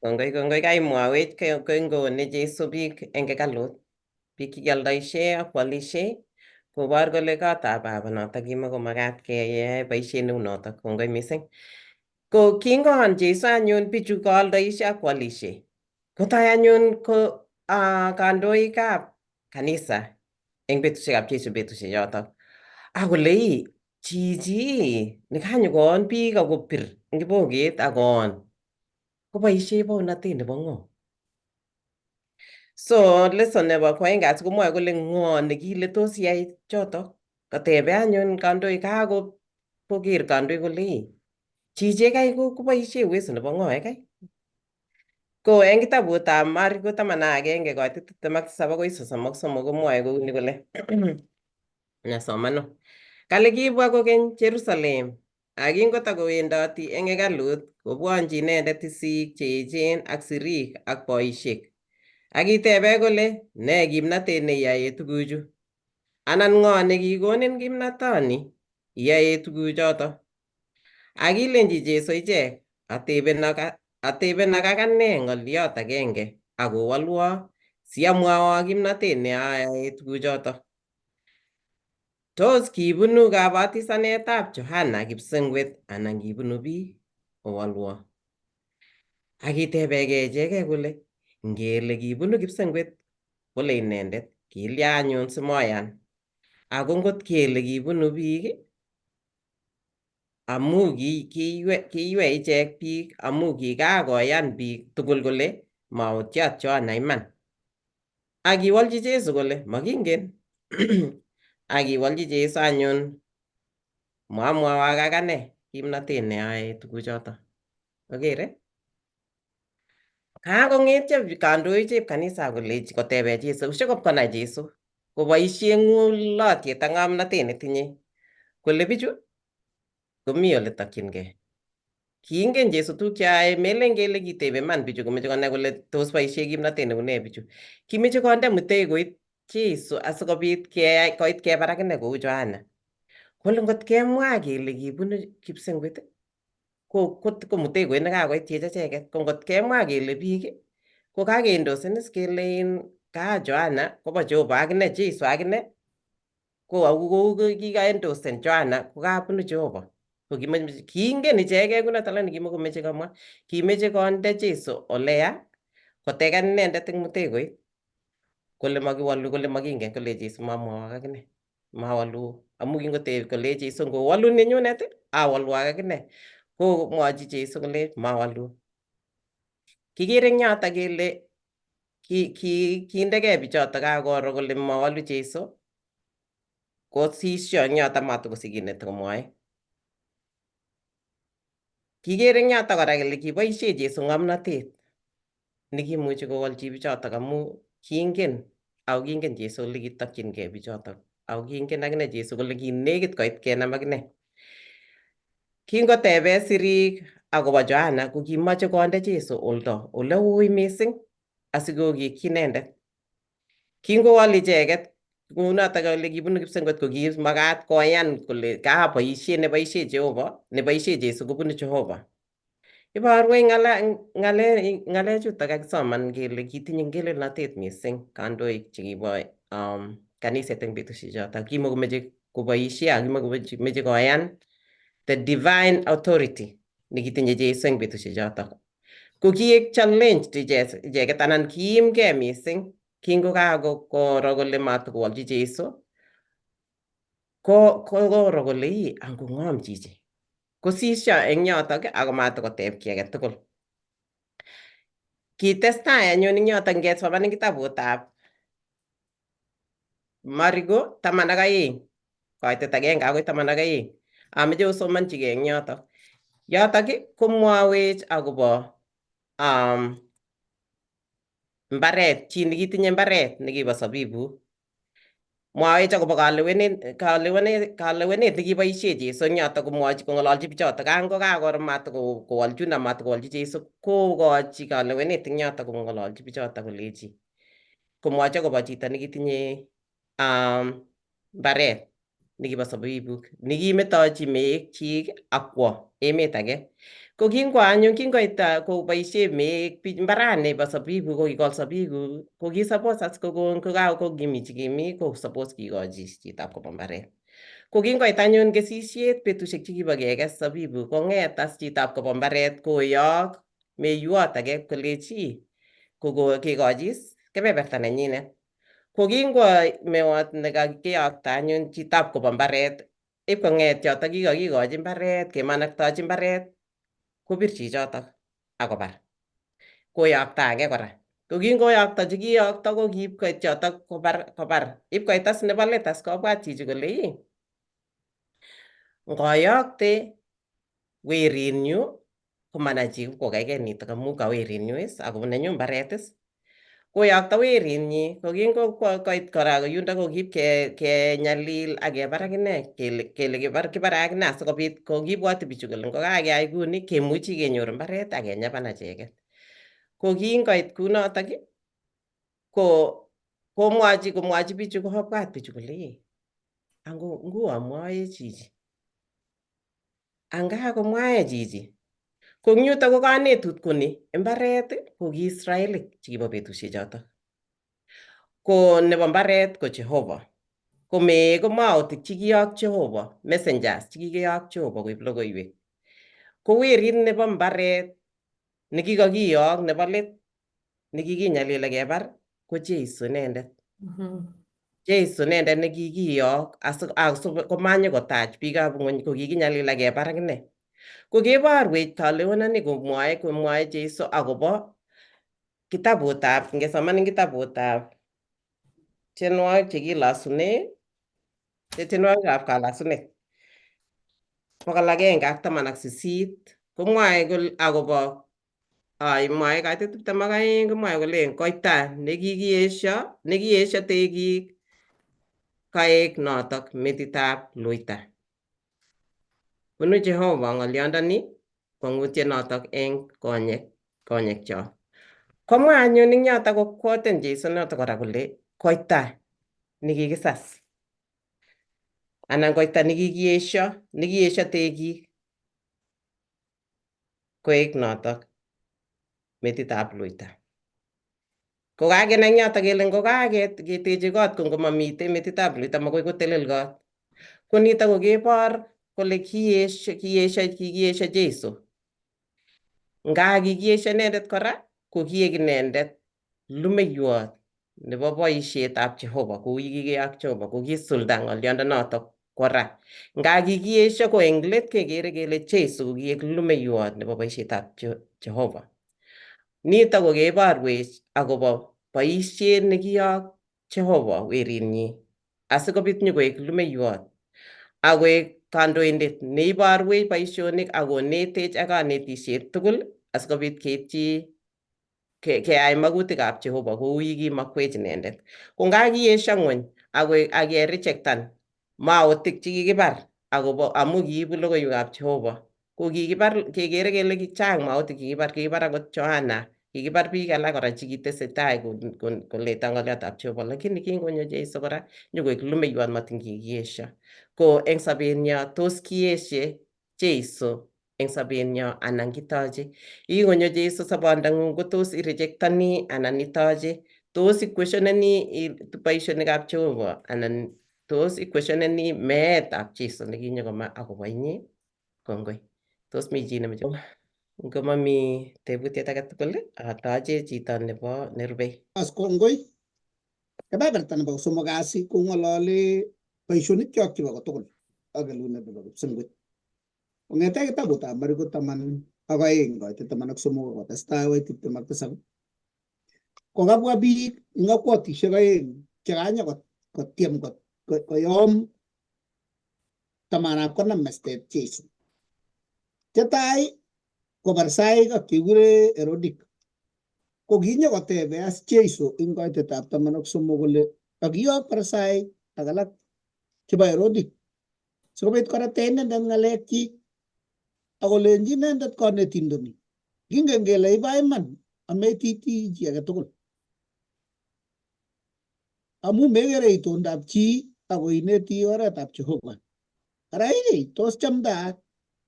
Kongoi kongoi kaimwawech kongone Jesu biik eng hekalut. Biik chekioldoishe ak kwolishe kobor kole kotab baba notok kimakomakat keyai boisiet neu notok. Kongoi missing. Ko kingoon Jesu anyun bichu kooldoishe ak kwolishe. Kotoi anyun ko kandoikab kanisa eng betusiekab Jesu betusiek chotok. Akole ii chichi nekanyokoon biik akobir eng kiboket akoon koboisie bounatet nebo ng'o? So lesson nebo kwaeng kasi komwoe kole ng'o nekile tos iyai chotok? Katebe anyun kandoik kakoker kandoik kole ii chichi kai koboisie uwezo nebo ng'o kai? Ko eng kitabutab Mariko 11 koitet 27 akoi 33 komwoe kouni kole nasomanu. Kale kibwa kokeny Jerusalem ak kingotokowendoti eng hekalut kobwonchi inendet tisik cheechen ak sirik ak boisiek. Ak kitebe kole ne kimnatet neiyoe tuguchu? Anan ng'o nekikonin kimnatoni iyoe tuguchoto? Ak kilenji Jesu ichek, atebenak akane ng'oliot agenge ak owolwo siamwowo kimnatet neayae tuguchoto. Tos kibunu kabatisanetab Johana kipsengwet anan kibunu biik? Owolwo. Ak kitebekei ichekei kole ngele kibunu kipsengwet kole inendet kilya anyun simoyan. Ako ngot kele kibunu biik amu kiiywei ichek biik amu kikakoyan biik tugul kole maotiot Johana iman. Ak kiwolchi Jesu kole makingen. Ak kiwolchi Jesu anyun mwamwowok akane kimnatet neyoe tuguchoto. Okere? Kakong'etyo kandoichep kanisa kolechi kotebe Jesu sikobkonai Jesu koboisie ng'ulotyet ak ng'omnotet netinye kole bichu komi ole tokyingei. Kiingen Jesu tuguk cheyoe melen kele kitebe iman bichu komeche konai kole tos boisie kimnotet neu nee bichu. Kimeche konde mtegoit Jesu asikobit keyai koit kebar akine kou Johana. Kole ngot kemwa kele kibunu kipsengwet ko ko mtegoit nekakoityech echeket. Ko ngot kemwa kele biik ko kakendosen is kele in ka Johana kobo Jehova akine Jesu akine ko kou kikaendosen Johana ko kabunu Jehova. Ko kimeche kiingen icheket kunoto lakini kimakomeche komwa. Kimeche konde Jesu oleya kotekan inendet eng mtegoit kole makiwolu kole makingen kole Jesu mamwowok akine mawolu amu kingoteb kole Jesu ngowolu nenyunet awolwok akine komwochi Jesu kole mawolu. Kikere eng yoto kele kindegei bichoto kakoro kole mawolu Jesu kosisyo eng yoto matukosich kiy netokomwoe. Kikere eng yoto kora kele kiboisie Jesu ng'omnotet nekimuchi kowolchi bichotok amu kingen ako kingen Jesu ole kitokyingei bichotok ako kingen akine Jesu kole kinekit koit kenam akine. Kingotebe sirik akobo Johana ko kimoche konde Jesu oldo ole ui mising asikokikyi inendet. Kingowol icheket kounotok kole kibunu kipsengwet ko kimakat koyan kole ka boisiet neboisie Jehova neboisie Jesu kobunu Jehova. Iborwech ng'alechutok kakisoman kele kitinye ngelelnatet mising kandoik chekibo kaniset eng betusiechotok. Kimakomeche koboisie ak kimakomeche koyan the divine authority nekitinye Jesu eng betusiechotok. Ko kiek challenged icheket anan kiimgei mising kingokakoro kole matukowolchi Jesu ko koro kole ii ango ng'om chichi. Kosisyo eng yotok ako matukoteb kiy age tugul. Kitestai anyun eng yotok ngesoman eng kitabutab Mariko 12 koitet 1 akoi 12. Ameche osomonchigei eng yotok. Yotok komwowech akobo mbaret, chi nekitinye mbaret nekibo sabibuk. Mwawech akobo kalewenet kalewenet kalewenet nekiboisie Jesu eng yoto komwochi kong'ololchi bichoto kango kakoro matkowolchun amatkowolchi Jesu kokochi kalewenet eng yoto kong'ololchi bichoto kolechi komwochi akobo chito nekitinye mbaret nekibo sabibuk nekimetochi meek chik akwo emet age. Ko kingwo anyun kingoit koboisie meek mbarani bo sabibu kokikol sabibu ko ki suppose as kokon kokimi chekimi ko suppose kikochi chitab kobo mbaret. Ko kingoit anyun kesisiet betusiek chekibo kekes sabibu kong'et as chitab kobo mbaret koyok meiwot age kolechi kikochis kebeberta nenyinet. Ko kingwo mewot nekakiyokta anyun chitab kobo mbaret ipkong'et chotok kikakikochi mbaret kemanaktochi mbaret kobir chichotok akobar. Koyokta age kora. Ko kingoyokto chekiyokto ko kiipkoit chotok kobar kobar. Ipkoit as nebo let as kobwat chichi kole ii ngoyokte werinyu komanai chi kokeikei nitok amu ka werinyu is ako nenyu mbaret is. Koyokto werinyi ko kingokoit kora yundo ko kiip kenyalil ak kebar akine kele kele kibare akine asikobit ko kibwoti bichu kole ngokakeyai kuni kemuchi kenyor mbaret ak kenyapan acheket. Ko kingoit kunotok ko komwachi komwachi bichu kobwat bichu kole ii ango nguamwae chichi anga komwae chichi ko eng yuto ko kanetut koni mbaret ko ki Israelik chekibo betusiek chotok. Ko nebo mbaret ko Jehova. Ko meek ko maotik chekiyok Jehova, messengers chekikiyok Jehova koib logoiwek. Ko werit nebo mbaret nekikakiyok nebo let nekikinyalil ak kebar ko Jesu inendet. Jesu inendet nekikiyok komanyo kotach biikab ng'wony ko kikinyalil ak kebar akine. Ko keborwech kalewenani komwoe komwoe Jesu akobo kitabutab ngesoman eng kitabutab tienwogik chekilosune tienwogikab kalasunet 118 komwoe akobo mwoe kaitet 22 komwoe kole koita nekikiesio nekiesio tekik kaek notok metitab loita. Bunu Jehova ng'olyondoni kwong'utiet notok eng konyekchok. Komwa anyun eng yotok kokwoten Jesu notok kora kole koita nekikisas anan koita nekikiesio nekiesio tekik koek notok metitab loita. Ko kakenai eng yotok kele ngokaketeche kot ko ngomamite metitab loita makoi kotelel kot. Ko nitok ko kebor kole kiesio kiesio kikiesio Jesu. Nga kikiesio inendet kora ko kiek inendet lumeiwot nebo boisietab Jehova kou yekikeyok Jehova ko kisulda ng'oliondonotok kora. Nga kikiesio ko eng let kekere kele Jesu ko kiek lumeiwot nebo boisietab Jehova. Nitok ko keborwech akobo boisiet nekiyok Jehova werinyi asikobit nyokoek lumeiwot akoek kandoindet neiborwech boisionik ak konetech ak kanetisiet tugul asikobit keityi keyai makutikab Jehova kou yekimakwech inendet. Ko nga kiesio ng'wony ak kerejectan maotik chekikibar akobo amu kiibu logoiwekab Jehova ko kikibar kekere kele chang maotik kikibar kikibar akot Johana kikibar biik alak kora chekitesetai koleta ng'oliotab Jehova lakini kingonyo Jesu kora nyokoek lumeiwot matin kikiesio. Ko eng sobenyo tos kieshe Jesu eng sobenyo anan kitoche. Yekingonyo Jesu sobondang'ung ko tos irejectani anan itoche. Tos iquestioneni boisionikab Jehova anan tos iquestioneni meetab Jesu nekinyokomwa akobo inye. Kongoi. Tos mi chi nemoche? Ngomami tebutiet age tugul atoche chito nebo nerubei. As kongoi. Kebeberta nebo somok kasi kong'olole boisionikyok chebo kotugul ak kelunet nebo kipsengwet. Kong'ete kitabutab Mariko 12 koitet 13 kotestai akoi 27 kokabwa biik eng akwotisiek aeng chekanyo kotyem koyom tamanab konam mestet Jesu. Chetai ko Farisaik ak chekikure Herodik. Ko kinyo kotebe as Jesu eng koitetab 13 kole kakiyok Farisaik ak alak chebo Herodi sikobit korete inendet ng'alekchik akolenji inendet konetindoni kingen kele ibo iman ametitii chi age tugul amu mekere itondab chi ako ineti oretab Jehova. Ara ii tos chamdaat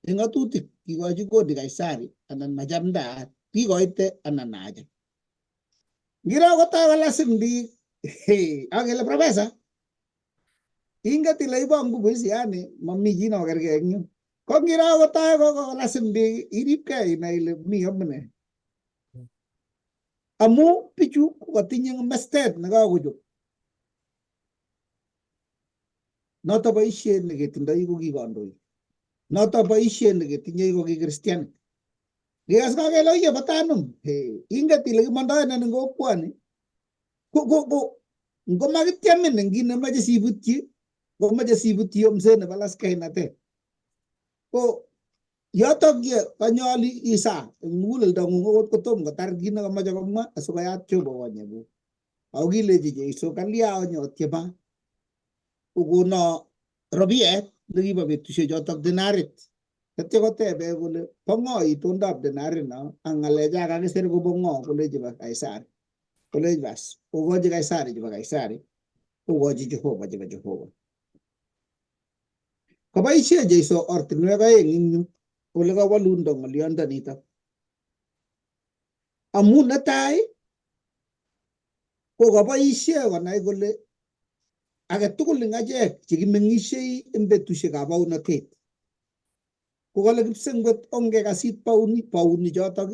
eng ng'atutik kikochi kodi Kaisari anan machamdaat kikoite anan acha. Ngiro kotai kolasin biik ak kele profesa inget ile ibo nguvu hizi yani mami chi nokerkei eng yu. Ko ngiro kotai kolasin biik iripkei inai ile mi amune. Amu bichu kokatinye mestet nekakochop. Noto boisiet neketindoi ko ki kandoik. Noto boisiet neketinye ko ki kristianik. Ngikas kakele oye bo tanum, inget ile kimondoenen eng kokwoni ko ngomakityemin eng kit nemoche sibutyi komoche sibutyi yomset nebo laskainatet. Ko yotok ye kanyolu isaa eng muguleldong'ung okot kotom kotar kit nekomoche komwa asikoyat Jehova konyekuk. Ako kilechi Jeiso kalya onyotyema kokono robiet nekibo betusiek chotok denarit. Tatya kotebe kole bo ng'o itondab denarit no ak ng'alecha kakisir kobo ng'o kolechi bo Kaisari. Kolechi bas okochi Kaisari chebo Kaisari, okochi Jehova chebo Jehova. Koboisie Jeiso ortinwek aeng eng yu ole kawolundo ng'olyondonitok. Amu netai ko kaboisie konai kole age tugul eng achek chekimeng'isiei eng betusiekab baunatet. Ko kale kipsengwet ongekasit bauni chotok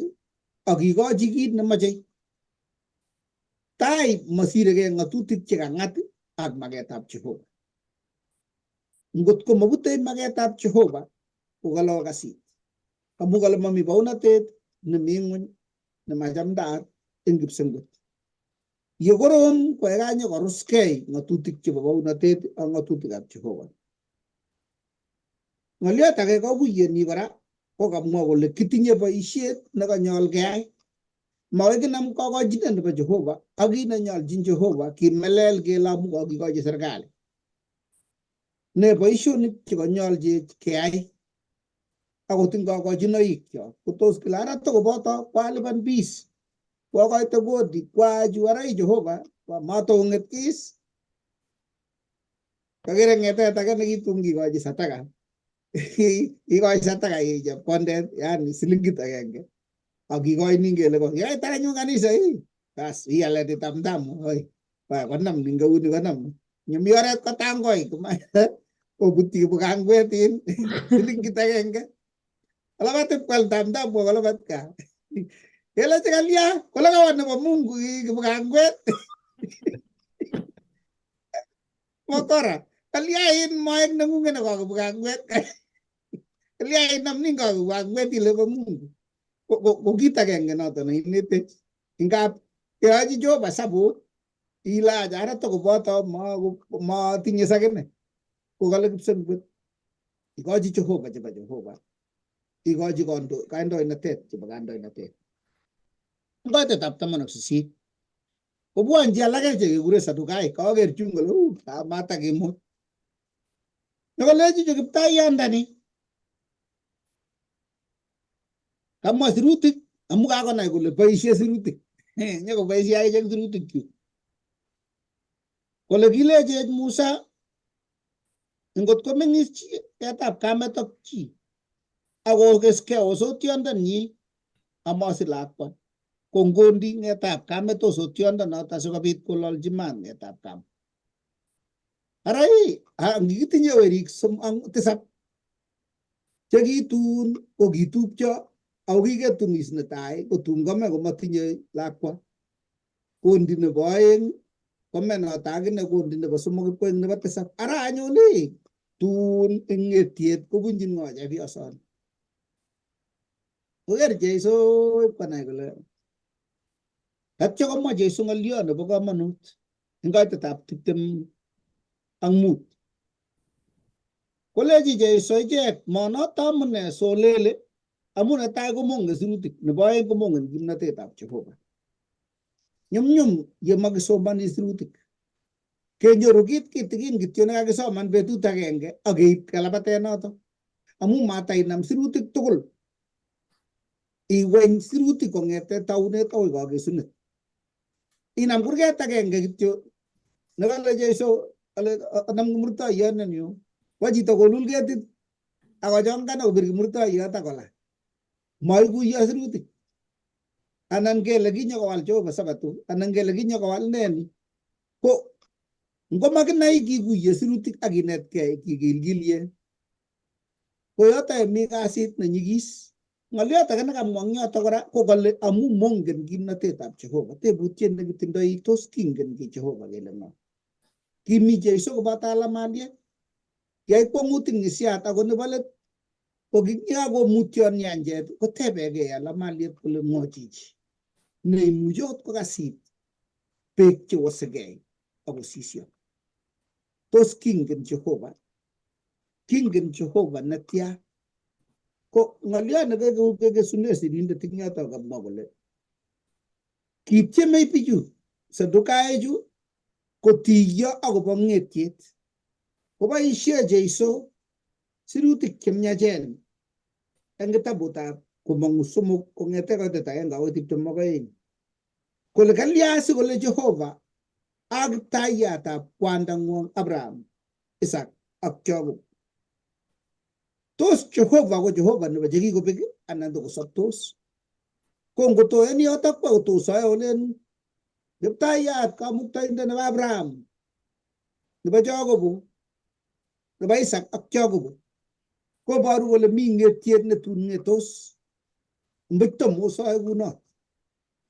ak kikochi kit nemochei. Tai masirekei ng'atutik chekang'at ak maketab Jehova. Ngot ko mabutei maketab Jehova ko kalo kasit. Amu kale mami baunatet nemi ng'weny nemachamdaat eng kipsengwet. Ye korom koekanye koruskei ng'atutik chebo baunatet ak ng'atutikab Jehova. Ng'oliot age kakuyeni kora ko kamwa kole kitinye boisiet nekanyol keyai. Makoi kinam kokochinet nebo Jehova ak kit nenyoljin Jehova kimelel kele amu kokikochi serikali. Ne boisionik chekanyolchech keyai akot eng kokochinoikyok kotos kile ara tokoboto kwalipan fees kwakoite kodi kwachu ara ii Jehova matokong'et kis. Kakere ng'etet age nekitun kikochi sataka. Ikochi sataka chepkondet yani silingit agenge ak ikoini kele yait anyun kanisa ii bas iale tamtamu oi konam ning keuni konam nyemi oret kotangoi kobutyi kibukangwet in silingit agenge kolabat ipkwal tamtamu kolabat kaa kelechi kalya kole kawa nebo Mungu kibukangwet mokora kalya in moet neng'ung'et neko kibukangwet kalya inam nin kakibukangwet ile bo Mungu ko kit agenge noto neinetech ingap keyochi Jehova sabut ilach ara tokoboto matinye sakine ko kale kipsengwet ikochi Jehova chebo Jehova ikochi kandoinatet chebo kandoinatet. Eng 18 kobwonchi alake chekekure Sadukaik kaker chun kole matakimut nyokolechi chu kiptaiyandani kamwa sirutik amu kakonai kole boisie sirutik nyokoboisie akichek sirutik chu kole kilechech Musa ngot komeng'is chi ketab kamet ak chi akokeskei osotiondenyi amasich lakwa ko ngondi ng'etab kamet osotiondonoto asikobit kololchi maat ng'etab kamet. Ara ii ngikitinye werik tisap chekitun ko kitupcho ako kiketunis netai kotun kome komatinye lakwa kondi nebo aeng kome noto akine kondi nebo somok ipkoik nebo tisap. Ara anyun ii tun eng ng'etiet kobunchin ng'o chepyosoni. Koker Jeiso ipkonai kole tatyo komwa Jeiso ng'olio nebo komonut eng koitetab 25. Kolechi Jeiso ichek monoto amune solele amu netai komongen sirutik nebo aeng komongen kimnatetab Jehova. Nyumnyum yemakisomani sirutik. Kenyoru kit kitikin kityo nekakisoman betut agenge ak keib kalabatet noto. Amu matainam sirutik tugul. Iweny sirutik kong'ete taunet akoi kakesunet. Inam kurget agenge kityo nekale Jesu ale anam kimurtoiyot nenyu. Kwa chito kolul ketit akochongan akobir kimurtoiyot akola. Maikuiyo sirutik. Anan kele kinyokowal Jehova Sabato, anan kele kinyokowal neni. Ko ngomakinai kikuiye sirutik ak kinetkei kikilkilie. Ko yoto mi kasit nenyigis. Ng'oliot age nekamwa eng yoto kora ko kale amu mongen kimnatetab Jehova. Tebutiet nekitindoi tos kingen ki Jehova kele ng'o? Kimi Jesu koboto alamaliek. Kiyai kwong'utik ng'isiat ako nebo let ko kikakomutyon nyanjet kotebekei alamaliet kole ng'o chichi neimuchi akot kokasit beek chewosekei akosisyo. Tos kingen Jehova? Kingen Jehova netya? Ko ng'oliot nekekesune sirindet eng yoto kamwa kole kitiemei bichu Sadukaechu kotiyo akobo ng'etiet. Koboisie Jesu sirutik chemiachen eng kitabutab Komong'u 3 kong'ete koitet agenge akoi 22. Kole kalya sikole Jehova ak kiptaiyatab kwandang'wong Abraham, Isaac ak Jacob. Tos Jehova ko Jehova nebo chekikobek anan tokosoptos? Ko ngotoen yotok kwa kotosoe olen kiptaiyat kamuktaindet nebo Abraham, nebo Jacob, nebo Isaac ak Jacob koboru kole mi ng'etiet netun ng'etos. Mbuch tomosoe kunot.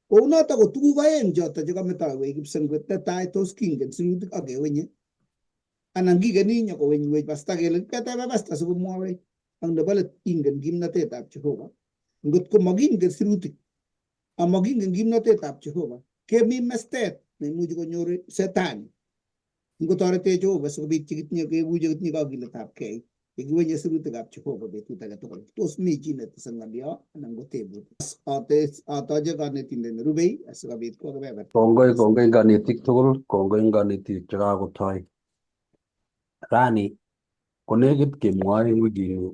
Kounoto ko tuguk aeng choto chekametowech kipsengwet. Netai tos kingen sirutik ak kewenye anan kikeni nyokowenywech pasta kele ketebe pasta sikomwowech. Ak nebo let ingen kimnatetab Jehova. Ngot ko makingen sirutik amakingen kimnatetab Jehova kemi mestet neimuchi konyor setani. Ngotoretech Jehova sikobit chekitinye kebu chekitinye kakiletabkei yekiwenye sirutikab Jehova betut age tugul. Tos mi chi netese ng'olyo anan ko tebut? Atoche konetindet nerubei asikobit kwo kebeberta. Kongoi kongoi kanetik tugul, kongoi kanetik chekakotoi. Rani konekit kemwoe en wikini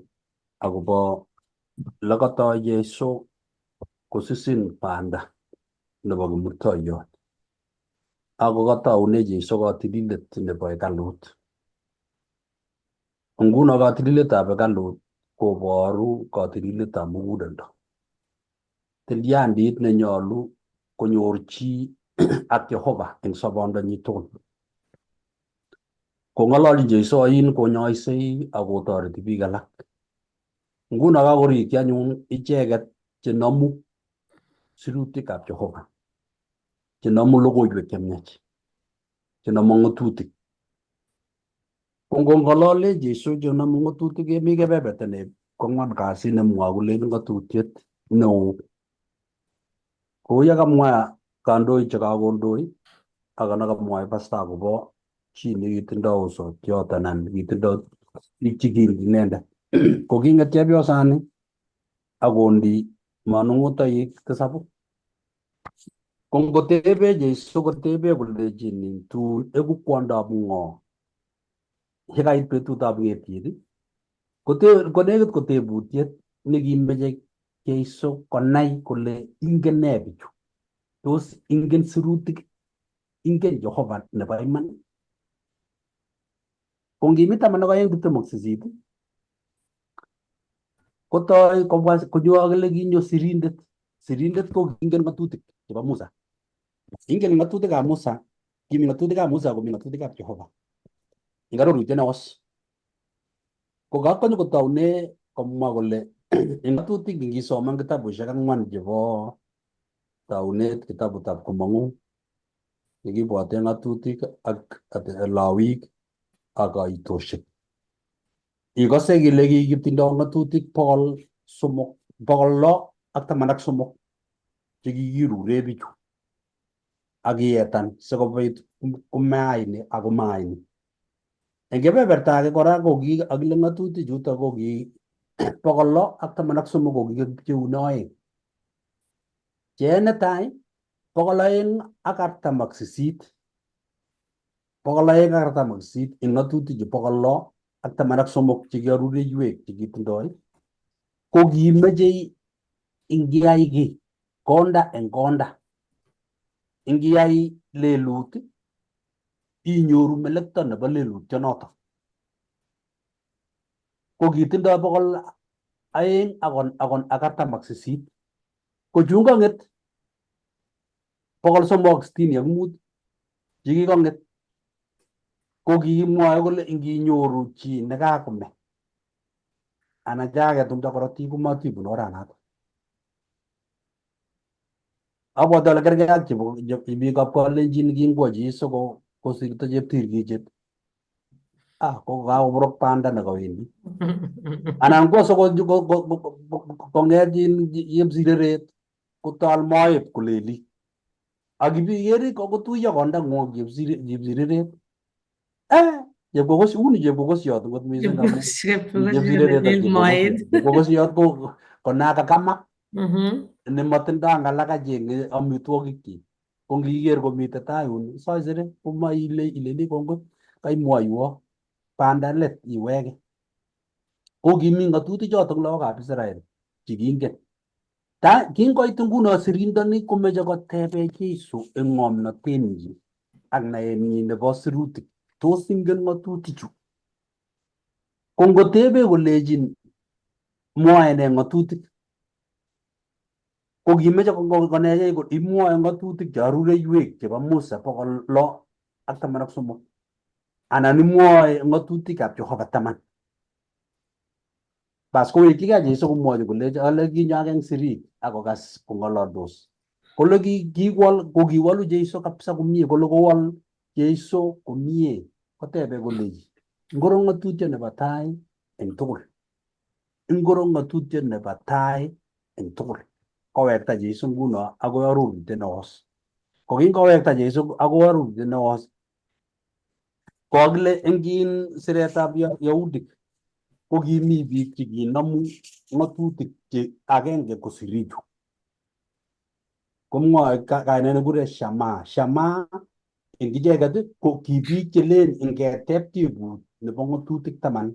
akobo lekotoi Jesu kosisin banda nebo kimurtoiyot. Ako kataune Jesu katililet nebo hekalut. Nguno katililetab hekalut koboru katililetab muguleldo. Tilyandit nenyolu konyor chi ak Jehova eng sobondonyi tugul. Kong'ololchin Jesu oin konyoisei ak kotoreti biik alak. Nguno kakorikyi anyun icheket chenomu sirutikab Jehova, chenomu logoiwek chemiach, chenomu ng'atutik. Ko ngong'olole Jesu chenomu ng'atutik kemi kebeberta ne kwang'wan kasit nemwoe kolen ng'atutiet neo. Kou ye kamwa kandoik chekakondoi ak nekamwoe pasta akobo chi nekitindoi osotiot anan kitindoi biik chekingen inendet. Ko king'et chepyosani akondi manung'otoik tisabu. Ko ngotebe Jesu kotebe kolechini tun eku kwondab ng'o yekait betutab ng'etiet konekit ko tebutiet nekimeche Jesu konai kole ingen nee bichu. Tos ingen sirutik, ingen Jehova nebo iman. Ko ngimi 12 28 kotoi kobwa konyo akile kinyo sirindet. Sirindet ko kingen ng'atutik chebo Musa. Ingen ng'atutikab Musa, kimi ng'atutikab Musa komi ng'atutikab Jehova. Eng arorutiet newos. Ko kakonyo kotoune komwa kole eng ng'atutik ngisoman kitabushek ang'wan chebo taunet kitabutab Komong'u nekibwote ng'atutik ak Lawik ak kaitoshek. Ikose kele kikitindoi ng'atutik 613 chekikirure bichu ak kietan sikobit komaini ak komaini. Eng kebeberta age kora ko ki akile ng'atutik chuto ko ki 613 ko kikipcheune oeng. Che netai 248 248 eng ng'atutik che 613 chekiarureiwek chekitindoi ko kimechei ingiyai kiy konda eng konda, ingiyai lelut inyoru melekto nebo lelutyonoto. Ko kitindoi 248, ko chun kong'et 365 chekikong'et ko kikimwoe kole inginyoru chi nekakome anan chekaketumda korotik komatibun oranato. Abwati ale kerkei ak chebo biikab Kalenjin kingwo Jesu kosirto cheptirkichet, ah, ko kakoborok banda nekawendi anan kwo sokong'et chepsireret kotal moet koleli ak ibikere kotuiyo konda ng'wong chepsireret, eh, chepkokos uni chepkokosiot ngot mising amu chepsireret ak chepkokosiot ko konakakama nemotindoi ng'alak acheng'e amitwogikyik, ko ngiker komite tai yun saisere koma ile ileni kongoi kaimwoiwo banda let iweke. Ko kimi ng'atutik chotok lagokab Israel chekingen. Ta kingoit nguno sirindoni komeche kotebe Jesu eng ng'omnotenyi ak naenyi nebo sirutik, tos ingen ng'atutichu? Ko ngotebe kolechin mwoe nee ng'atutik, ko kimeche konechech kole imwoe ng'atutik che arureiwek chebo Musa 613 anan imwoe ng'atutikab Jehova 10. Bas kowekchigei Jesu komwochi kolech ale kinyo age eng sirik akokas kong'ololdos. Kole kiwol ko kiwolu Jesu kabisa komie, kole kowol Jesu komie kotebe koleji ngoro ng'atutiet nebo tai eng tugul, ingoro ng'atutiet nebo tai eng tugul? Kowekta Jesu nguno akoi arorutiet newos. Ko kingowekta Jesu akoi arorutiet newos, kokile eng siretab Yahudik ko kimi biik chekinomu ng'atutik che agenge ko sirichu. Komwoe kainet nekikure Shama. Shama eng icheket ko ki biik chelen ngeteb tebut nebo ng'atutik 10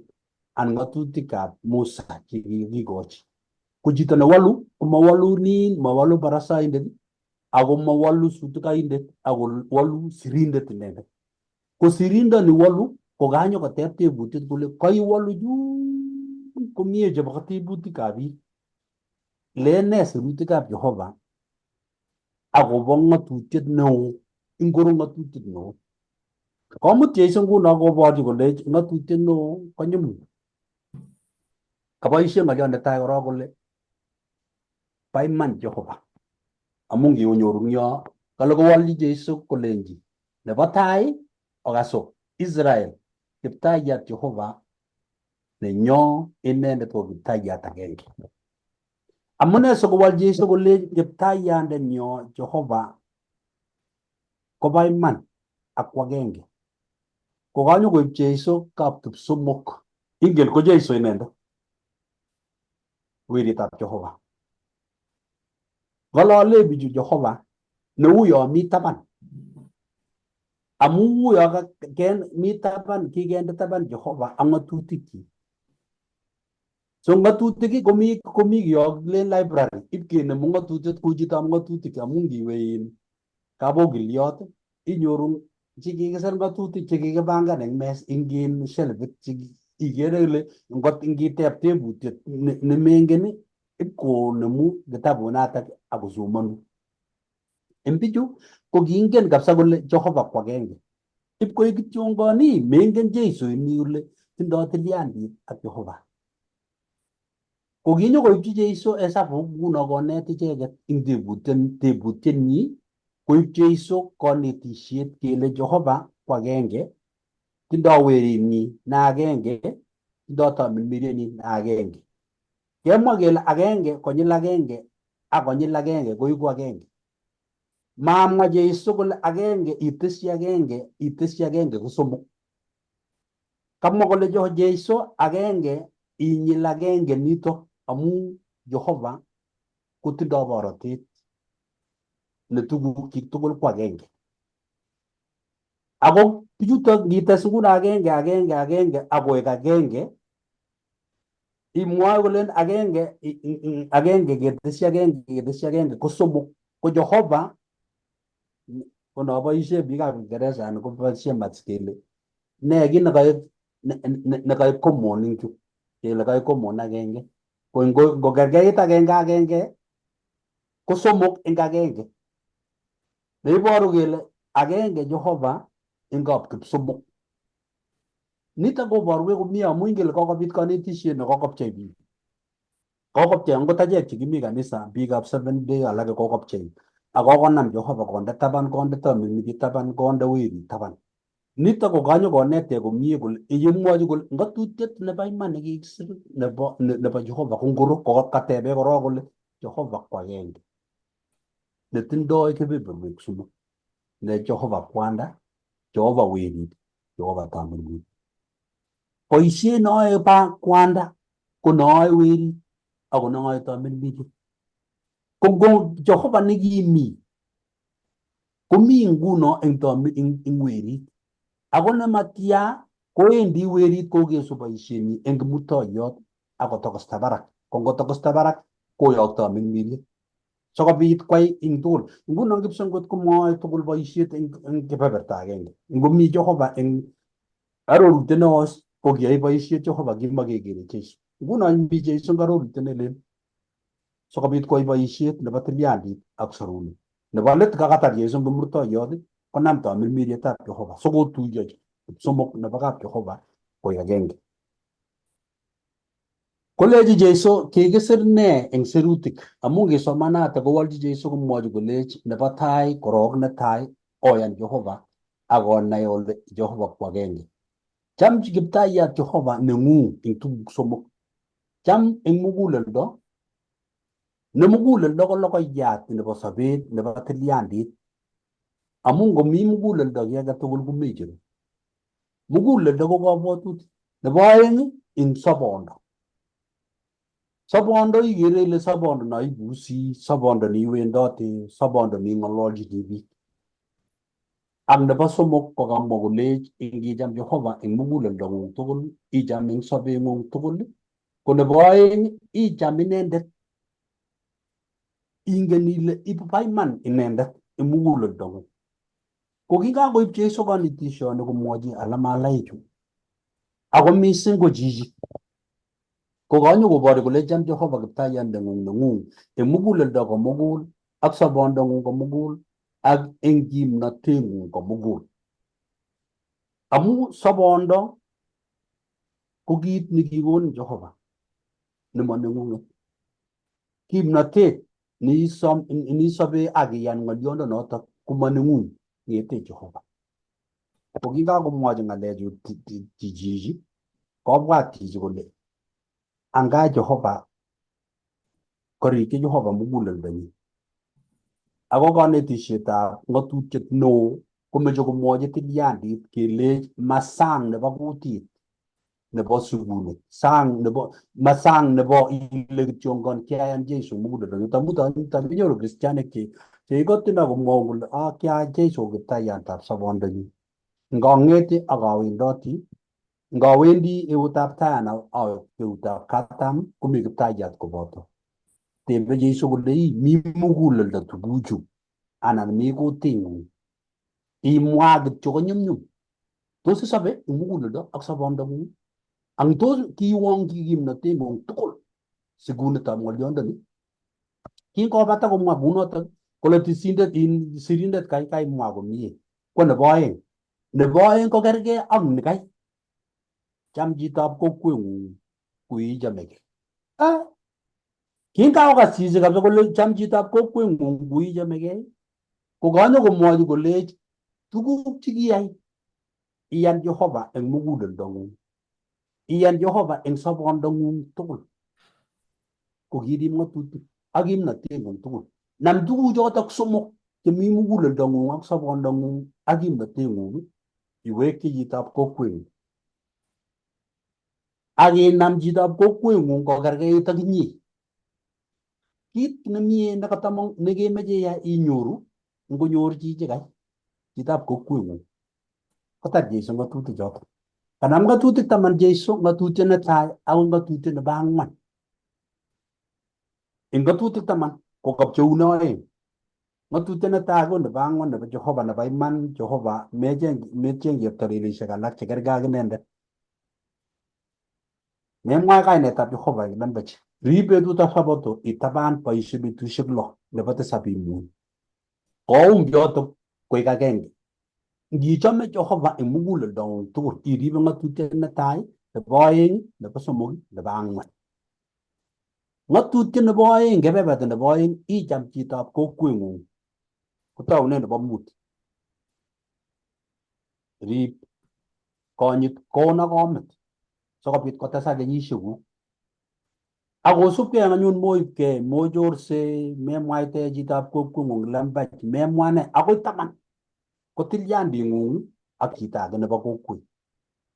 anan ng'atutikab Musa chekikikochi. Ko chito newalu komawolu nin, mawalu barasaindet ako mawalu sutukaindet ako walu sirindet inendet. Ko sirindoni walu ko kanyo koteb tebutiet kole kaiwalu chun komie chebo tebutikab biik. Len nee sirutikab Jehova akobo ng'atutiet neo, ingoro ng'atutiet neo? Komut Jesu nguno koborchi kole ng'atutiet neo konyumnyum. Kaboishe ng'oliot netai korok kole ba iman Jehova. Amu nginyoru eng yo kale kowolchi Jesu kolenji nebo tai okaso Israel, Kiptayat Jehova nenyo inendet ko Kiptayat agenge. Amune sikowol Jesu kole Kiptayatndenyo Jehova koba iman ak agenge? Ko kanyo koib Jesu kapkipsomok. Ingen ko Jesu inendet weritab Jehova. Ng'olole bichu Jehova neu yo mi taban. Amu yo mi taban, kikende taban Jehova ak ng'atutikyik. So ng'atutik komi kiyokilen library ipkenemu ng'atutiet kou chitab ng'atutik amu ngiwe in kabokiliot inyoru chekikisir ng'atutik chekikipangan eng mes ing in shelfit ikere ile ngot ngiteb tebutiet nemengen ipkonemu kitabunatak akosomonu. En bichu ko kiingen kabisa kole Jehova ko agenge. Ipkoik kityongoni mengen Jesu ini kole tindoi tilyandit ak Jehova. Ko kinyo koibchi Jesu hesabuk nguno konet icheket ing tebutietnyi koib Jesu konetisiet kele Jehova ko agenge, tindoi werinyi na agenge, tindoi tamirmirienyi na agenge. Kemwa kele agenge konyil agenge ak konyil agenge koiku agenge. Mamwa Jesu kole agenge itesyi agenge itesyi agenge ko somok. Kamwa kole Jesu agenge inyil agenge nito amu Jehova kotindoi borotet ne tugukyik tugul ko agenge. Ako bichutok ngites nguno agenge agenge agenge akoek agenge, imwoe kolen agenge agenge ketesyi agenge ketesyi agenge ko somok. Ko Jehova ko noboishe biikab Kiingereza anan koboishe maths kele ne kit nekaek nekaek common eng chu, kele kaek common agenge. Ko ngokerkeit agenge agenge ko somok eng agenge. Neiboru kele agenge Jehova eng kapkipsomok. Nitok koborwech komie amu ingen kele kokobit konetishet ne kokopchei biik. Kokopchei angot achek chekimi kanisa, biikab Seventh Day alake kokopchei. Ak kokonam Jehova konde taban, konde tamirmiryet taban, konde werit taban. Nitok ko kanyo konetech komie kole yemwochi kole ng'atutiet nebo iman nekikisir nebo nebo Jehova ko ngoro, ko katebe korok kole Jehova ko agenge netindoi kebeberwek somok, ne Jehova kwanda, Jehova werit, Jehova tamirmiryet. Boisiet neoe ba kwanda ko neoe werit ako neoe tamirmiryet. Ko ngo Jehova nekimi komi nguno eng eng werit ako nematya kowendi werit kokesu boisienyi eng kimutoiyot akotokosta barak. Ko ngotokosta barak koyokto mirmiriet sikobit kwai eng tugul. Nguno kipsongot komwoe tugul boisiet eng kebeberta agenge. Ngomi Jehova eng arorutiet neo ko kiyai boisiet Jehova kimakekere Jesu. Nguno mi Jesu eng arorutiet nelel sikobit kwai boisiet nebo tilyandit ak sorunet. Nebo let kakatar Jesu eng kimurtoiyot konam tamirmirietab Jehova sikotuiyo somok nebo kap Jehova koik agenge. Kolechi Jesu kikisir ne eng sirutik amu ngesomanate kowolchi Jesu komwochi kolech nebo tai korok netai oyan Jehova ak onai ole Jehova ko agenge. Cham kiptayat Jehova neng'ung eng tuguk somok. Cham eng muguleldo, ne muguleldo ko logoiyat nebo sobet nebo tilyandit. Amu ngomi muguleldo kiy age tugul komecheru. Muguleldo ko kabwatutik. Nebo aeng eng sobondo. Sobondo ikere ile sobondo no ibusi, sobondo neiwendote, sobondo neing'ololchini biik. Ak nebo somok ko kamwa kolech ingicham Jehova eng muguleldong'ung tugul, icham eng sobeng'ung tugul, ko nebo aeng icham inendet ingen ile ibo iman inendet eng muguleldong'ung. Ko kikakoib Jesu konetishoni komwochi alamalaichu ako mising ko chichi ko kanyo koboru kole cham Jehova kiptaiyandeng'ung neng'ung eng muguleldo komugul ak sobondong'ung komugul ak eng kimnoteng'ung komugul. Amu sobondo ko kit nekikonin Jehova nemo neng'ung'et. Kimnotet niisobe ak iyan ng'oliondo notok komo neng'ung, ng'ete Jehova. Ko kingakomwochi ng'alechu chichi kobwat chichi kole anga Jehova korikyi Jehova muguleldonyin. Ako konetisietab ng'atutiet neo komeche komwochi tilyandit kelech masang nebo kutit nebo sikunet, sang nebo masang nebo ile kityongon kiayan Jesu muguleldonyin. Amu taminyoru kristianik cheikotin akomwoun kole ah kiayan Jesu kiptaiyatab sobondonyun. Ngong'ete ak awendoti, ngawendi eutab tai anan awe eutab katam komi kiptaiyat koboto. Tebe Jesu kole ii mi muguleldo tuguchu anan mi kuting'ung. Imwa kityo konyumnyum. Tos isobe eng muguleldo ak sobondong'ung? Ang tos kiwongchi kimnoteng'ung tugul sikunetab ng'olyondoni? Kingobata komwa kunotok kole tisindet in sirindet kai kaimwa komie. Ko nebo aeng. Nebo aeng ko kergei ak nikai. Cham chitab kokweng'ung kuichomegei. Ah, kingaokas chichi kabisa kole cham chitab kokweng'ung kuichomegei, ko kanyo komwochi kolech tuguk chekiyai iyan Jehova eng muguleldong'ung, iyan Jehova eng sobondong'ung tugul, ko kirib ng'atutik ak kimnoteng'ung tugul. Nam tuguchotok somok chemi muguleldong'ung ak sobondong'ung ak kimnoteng'ung iwekyi chitab kokweng'ung. Ak inam chitab kokweng'ung kokerkeit ak inye. Kit nemie nekatamong nekemeche iyai inyoru ngonyor chichi kai chitab kokweng'ung. Kotar Jesu ng'atutik choto. Kanam ng'atutik taman Jesu, ng'atutiet netai akoi ng'atutiet nebo ang'wan. Eng ng'atutik taman ko kapcheune oeng. Ng'atutiet netai ko nebo ang'wan nebo Jehova nebo iman. Jehova mecheng cheptarilisiek alak chekergei ak inendet. Memwa kainetab Jehova eng lembech. Rib betutab Sabato, itaban boisie betusiek 6, nebo tisab imuny. Koum choto koik agenge. Ngichome Jehova eng muguleldong'ung tugul, iribe ng'atutiet netai, nebo oeng, nebo somok, nebo ang'wan. Ng'atutiet nebo oeng, kebeberta nebo oeng, icham chitab kokweng'ung. Kotoune nebo mut. Rib konyit koon ak komit sikobit kotesak kenyisiekuk. Ak kosubkei anyun moibkei, mochorse, memwaite chitab kokweng'ung lembech, memwa ne akoi taman ko tilyanding'ung ak chito age nebo kokwet.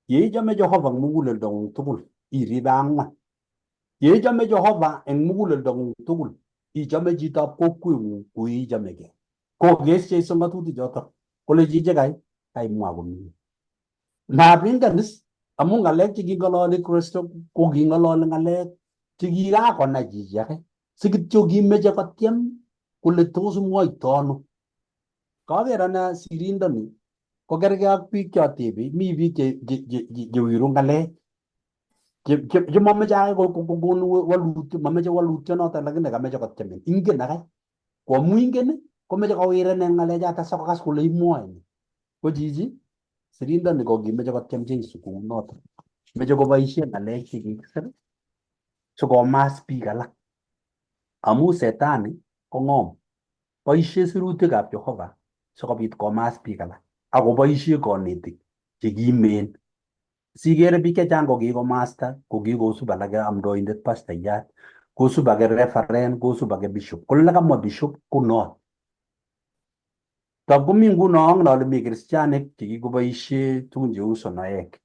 Yeichome Jehova eng muguleldong'ung tugul, iribe ang'wan. Yeichome Jehova eng muguleldong'ung tugul, ichome chitab kokweng'ung kou ichomegei. Kokes Jesu ng'atutik chotok kole chichi kai kaimwa komie. Mapingan is amu ng'alek cheking'ololi Kristo ko king'ololi ng'alek chekikakonai chichi ake si kityo kimeche kotyem kole tos mwoito ano. Kaker ane sirindoni ko kerkei ak biik chotebi, mi biik chewiru ng'alek chemomeche ake kokonu walutiet, mameche walutyonoto lakini kameche kotyemen. Ingen ake ko amu ingen komeche kowirenen ng'alechoto sikokas kole imwoe nee. Ko chichi sirindoni ko kimeche kotyem Jesu kounoto. Meche koboisie ng'alek chekikisir sikomas biik alak. Amu setani ko ng'om. Boisie sirutikab Jehova sikobit komas biik alak. Akoboisie konetik chekimen. Sikere biik chechang ko kikomasta, ko kikosub alake amdoindet pastaiyat, kosub ake reverend, kosub ake bishop. Kole kamwa bishop ko not. Tab komi nguno angen ale mi kristianik chekikoboisie tugun cheu sonoek.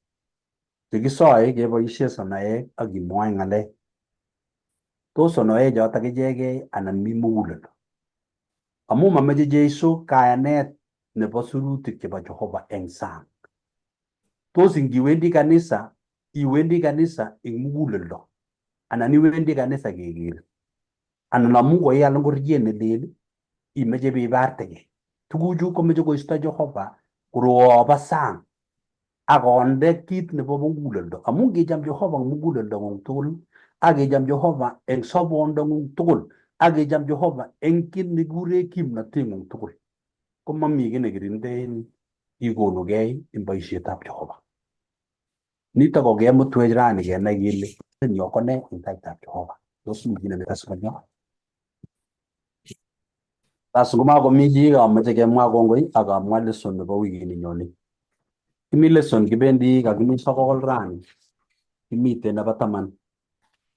Chekisoe keboisie sonoek ak kimwoe ng'alek. Tos sonoek chotok ichegei anan mi muguleldo. Amu mameche Jesu kayanet nebo sirutik chebo Jehova eng sang. Tos ingiwendi kanisa, iwendi kanisa eng muguleldo anan iwendi kanisa kekerin. Anan amu koial ngoriet nelel imeche bibartegei. Tuguchu komeche koisto Jehova korobo sang akonde kit nebo muguleldo. Amu ngicham Jehova eng muguleldong'ung tugul ak icham Jehova eng sobondong'ung tugul ak icham Jehova eng kit nekikure kimnoteng'ung tugul komami kiy nekirindein ikonugei eng boisietab Jehova. Nitok ko kemutwech rani kenai kele nyo ko nee eng taitab Jehova. Tos mi chi netes ng'olyo? Bas ngomakomi chi amoche kemwa kongoi ak amwa lesson nebo wikini nyone. Kimi lesson kibendi kakimi sokol rani. Kimiten nebo taman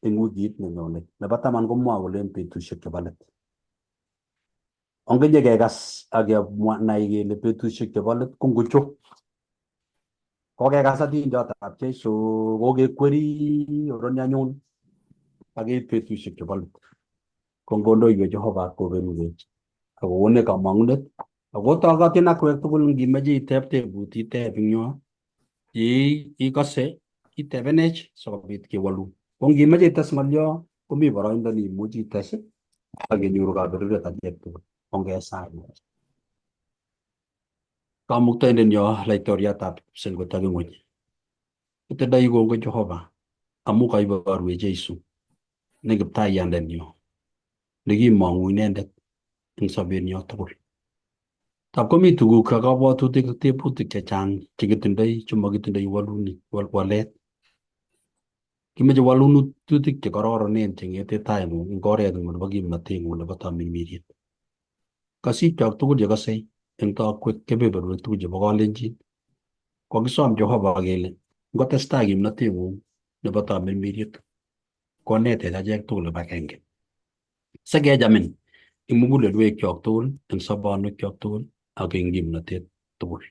eng wikit nenyone. Nebo taman komwoe kole betusiek chebo let. Ongenye kekas ak kemwa nai kele betusiek chebo let ko ngocho. Kokekas atindiotab Jesu, kokekweri oroni anyun ak keit betusiek chebo let. Ko ngondoiwech Jehova koberurech ak kokonech kamang'unet ako tokotin akwek tugul ngimeche iteb tebut iteb eng yo ye ikose itebenech sikobit kewolun. Ko ngimeche ites ng'olyo komi boroindo neimuchi ites ak kenyoru kaberuret achek tugul. Ongesaa. Kamuktaindenyo laitoriatab Kipsengot ak ing'weny. Kitindoi kongoi Jehova amu kaiborwech Jesu ne kiptaiyandenyo nekimong'u inendet eng sobenyo tugul. Tab komi tuguk ak kabwatutik ak tebutik chechang chekitindoi chemakitindoi walet. Kimeche walunutik chekororonen cheng'ete taing'ung eng oretng'ung nebo kimnoteng'ung nebo tamirmiriet. Kasikyok tugul chekosei eng tokwek kebeberwek tugul chebo kalenjin. Kokisom Jehova kele ngotestai kimnoteng'ung nebo tamirmiriet konetech achek tugul kibagenge. Sikechamin eng mugulelwekyok tugul, eng sobonwekyok tugul ak eng kimnotet tugul.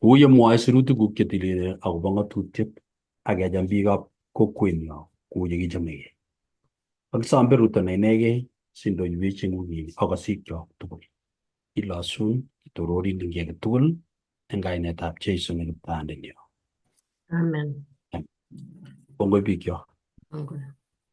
Kou yemwoe sirutikuk chetililen akobo ng'atutiet ak kecham biikab kokwenyo kou yekichomegei. Kakisom beruto ne inegei sindoiwech eng wikini ak kasikyok tugul. Kilosun, kitororin eng kiy age tugul. Eng kainetab Jesu ne kiptayandenyo. Amen. Kongoi bikyok. Kongoi.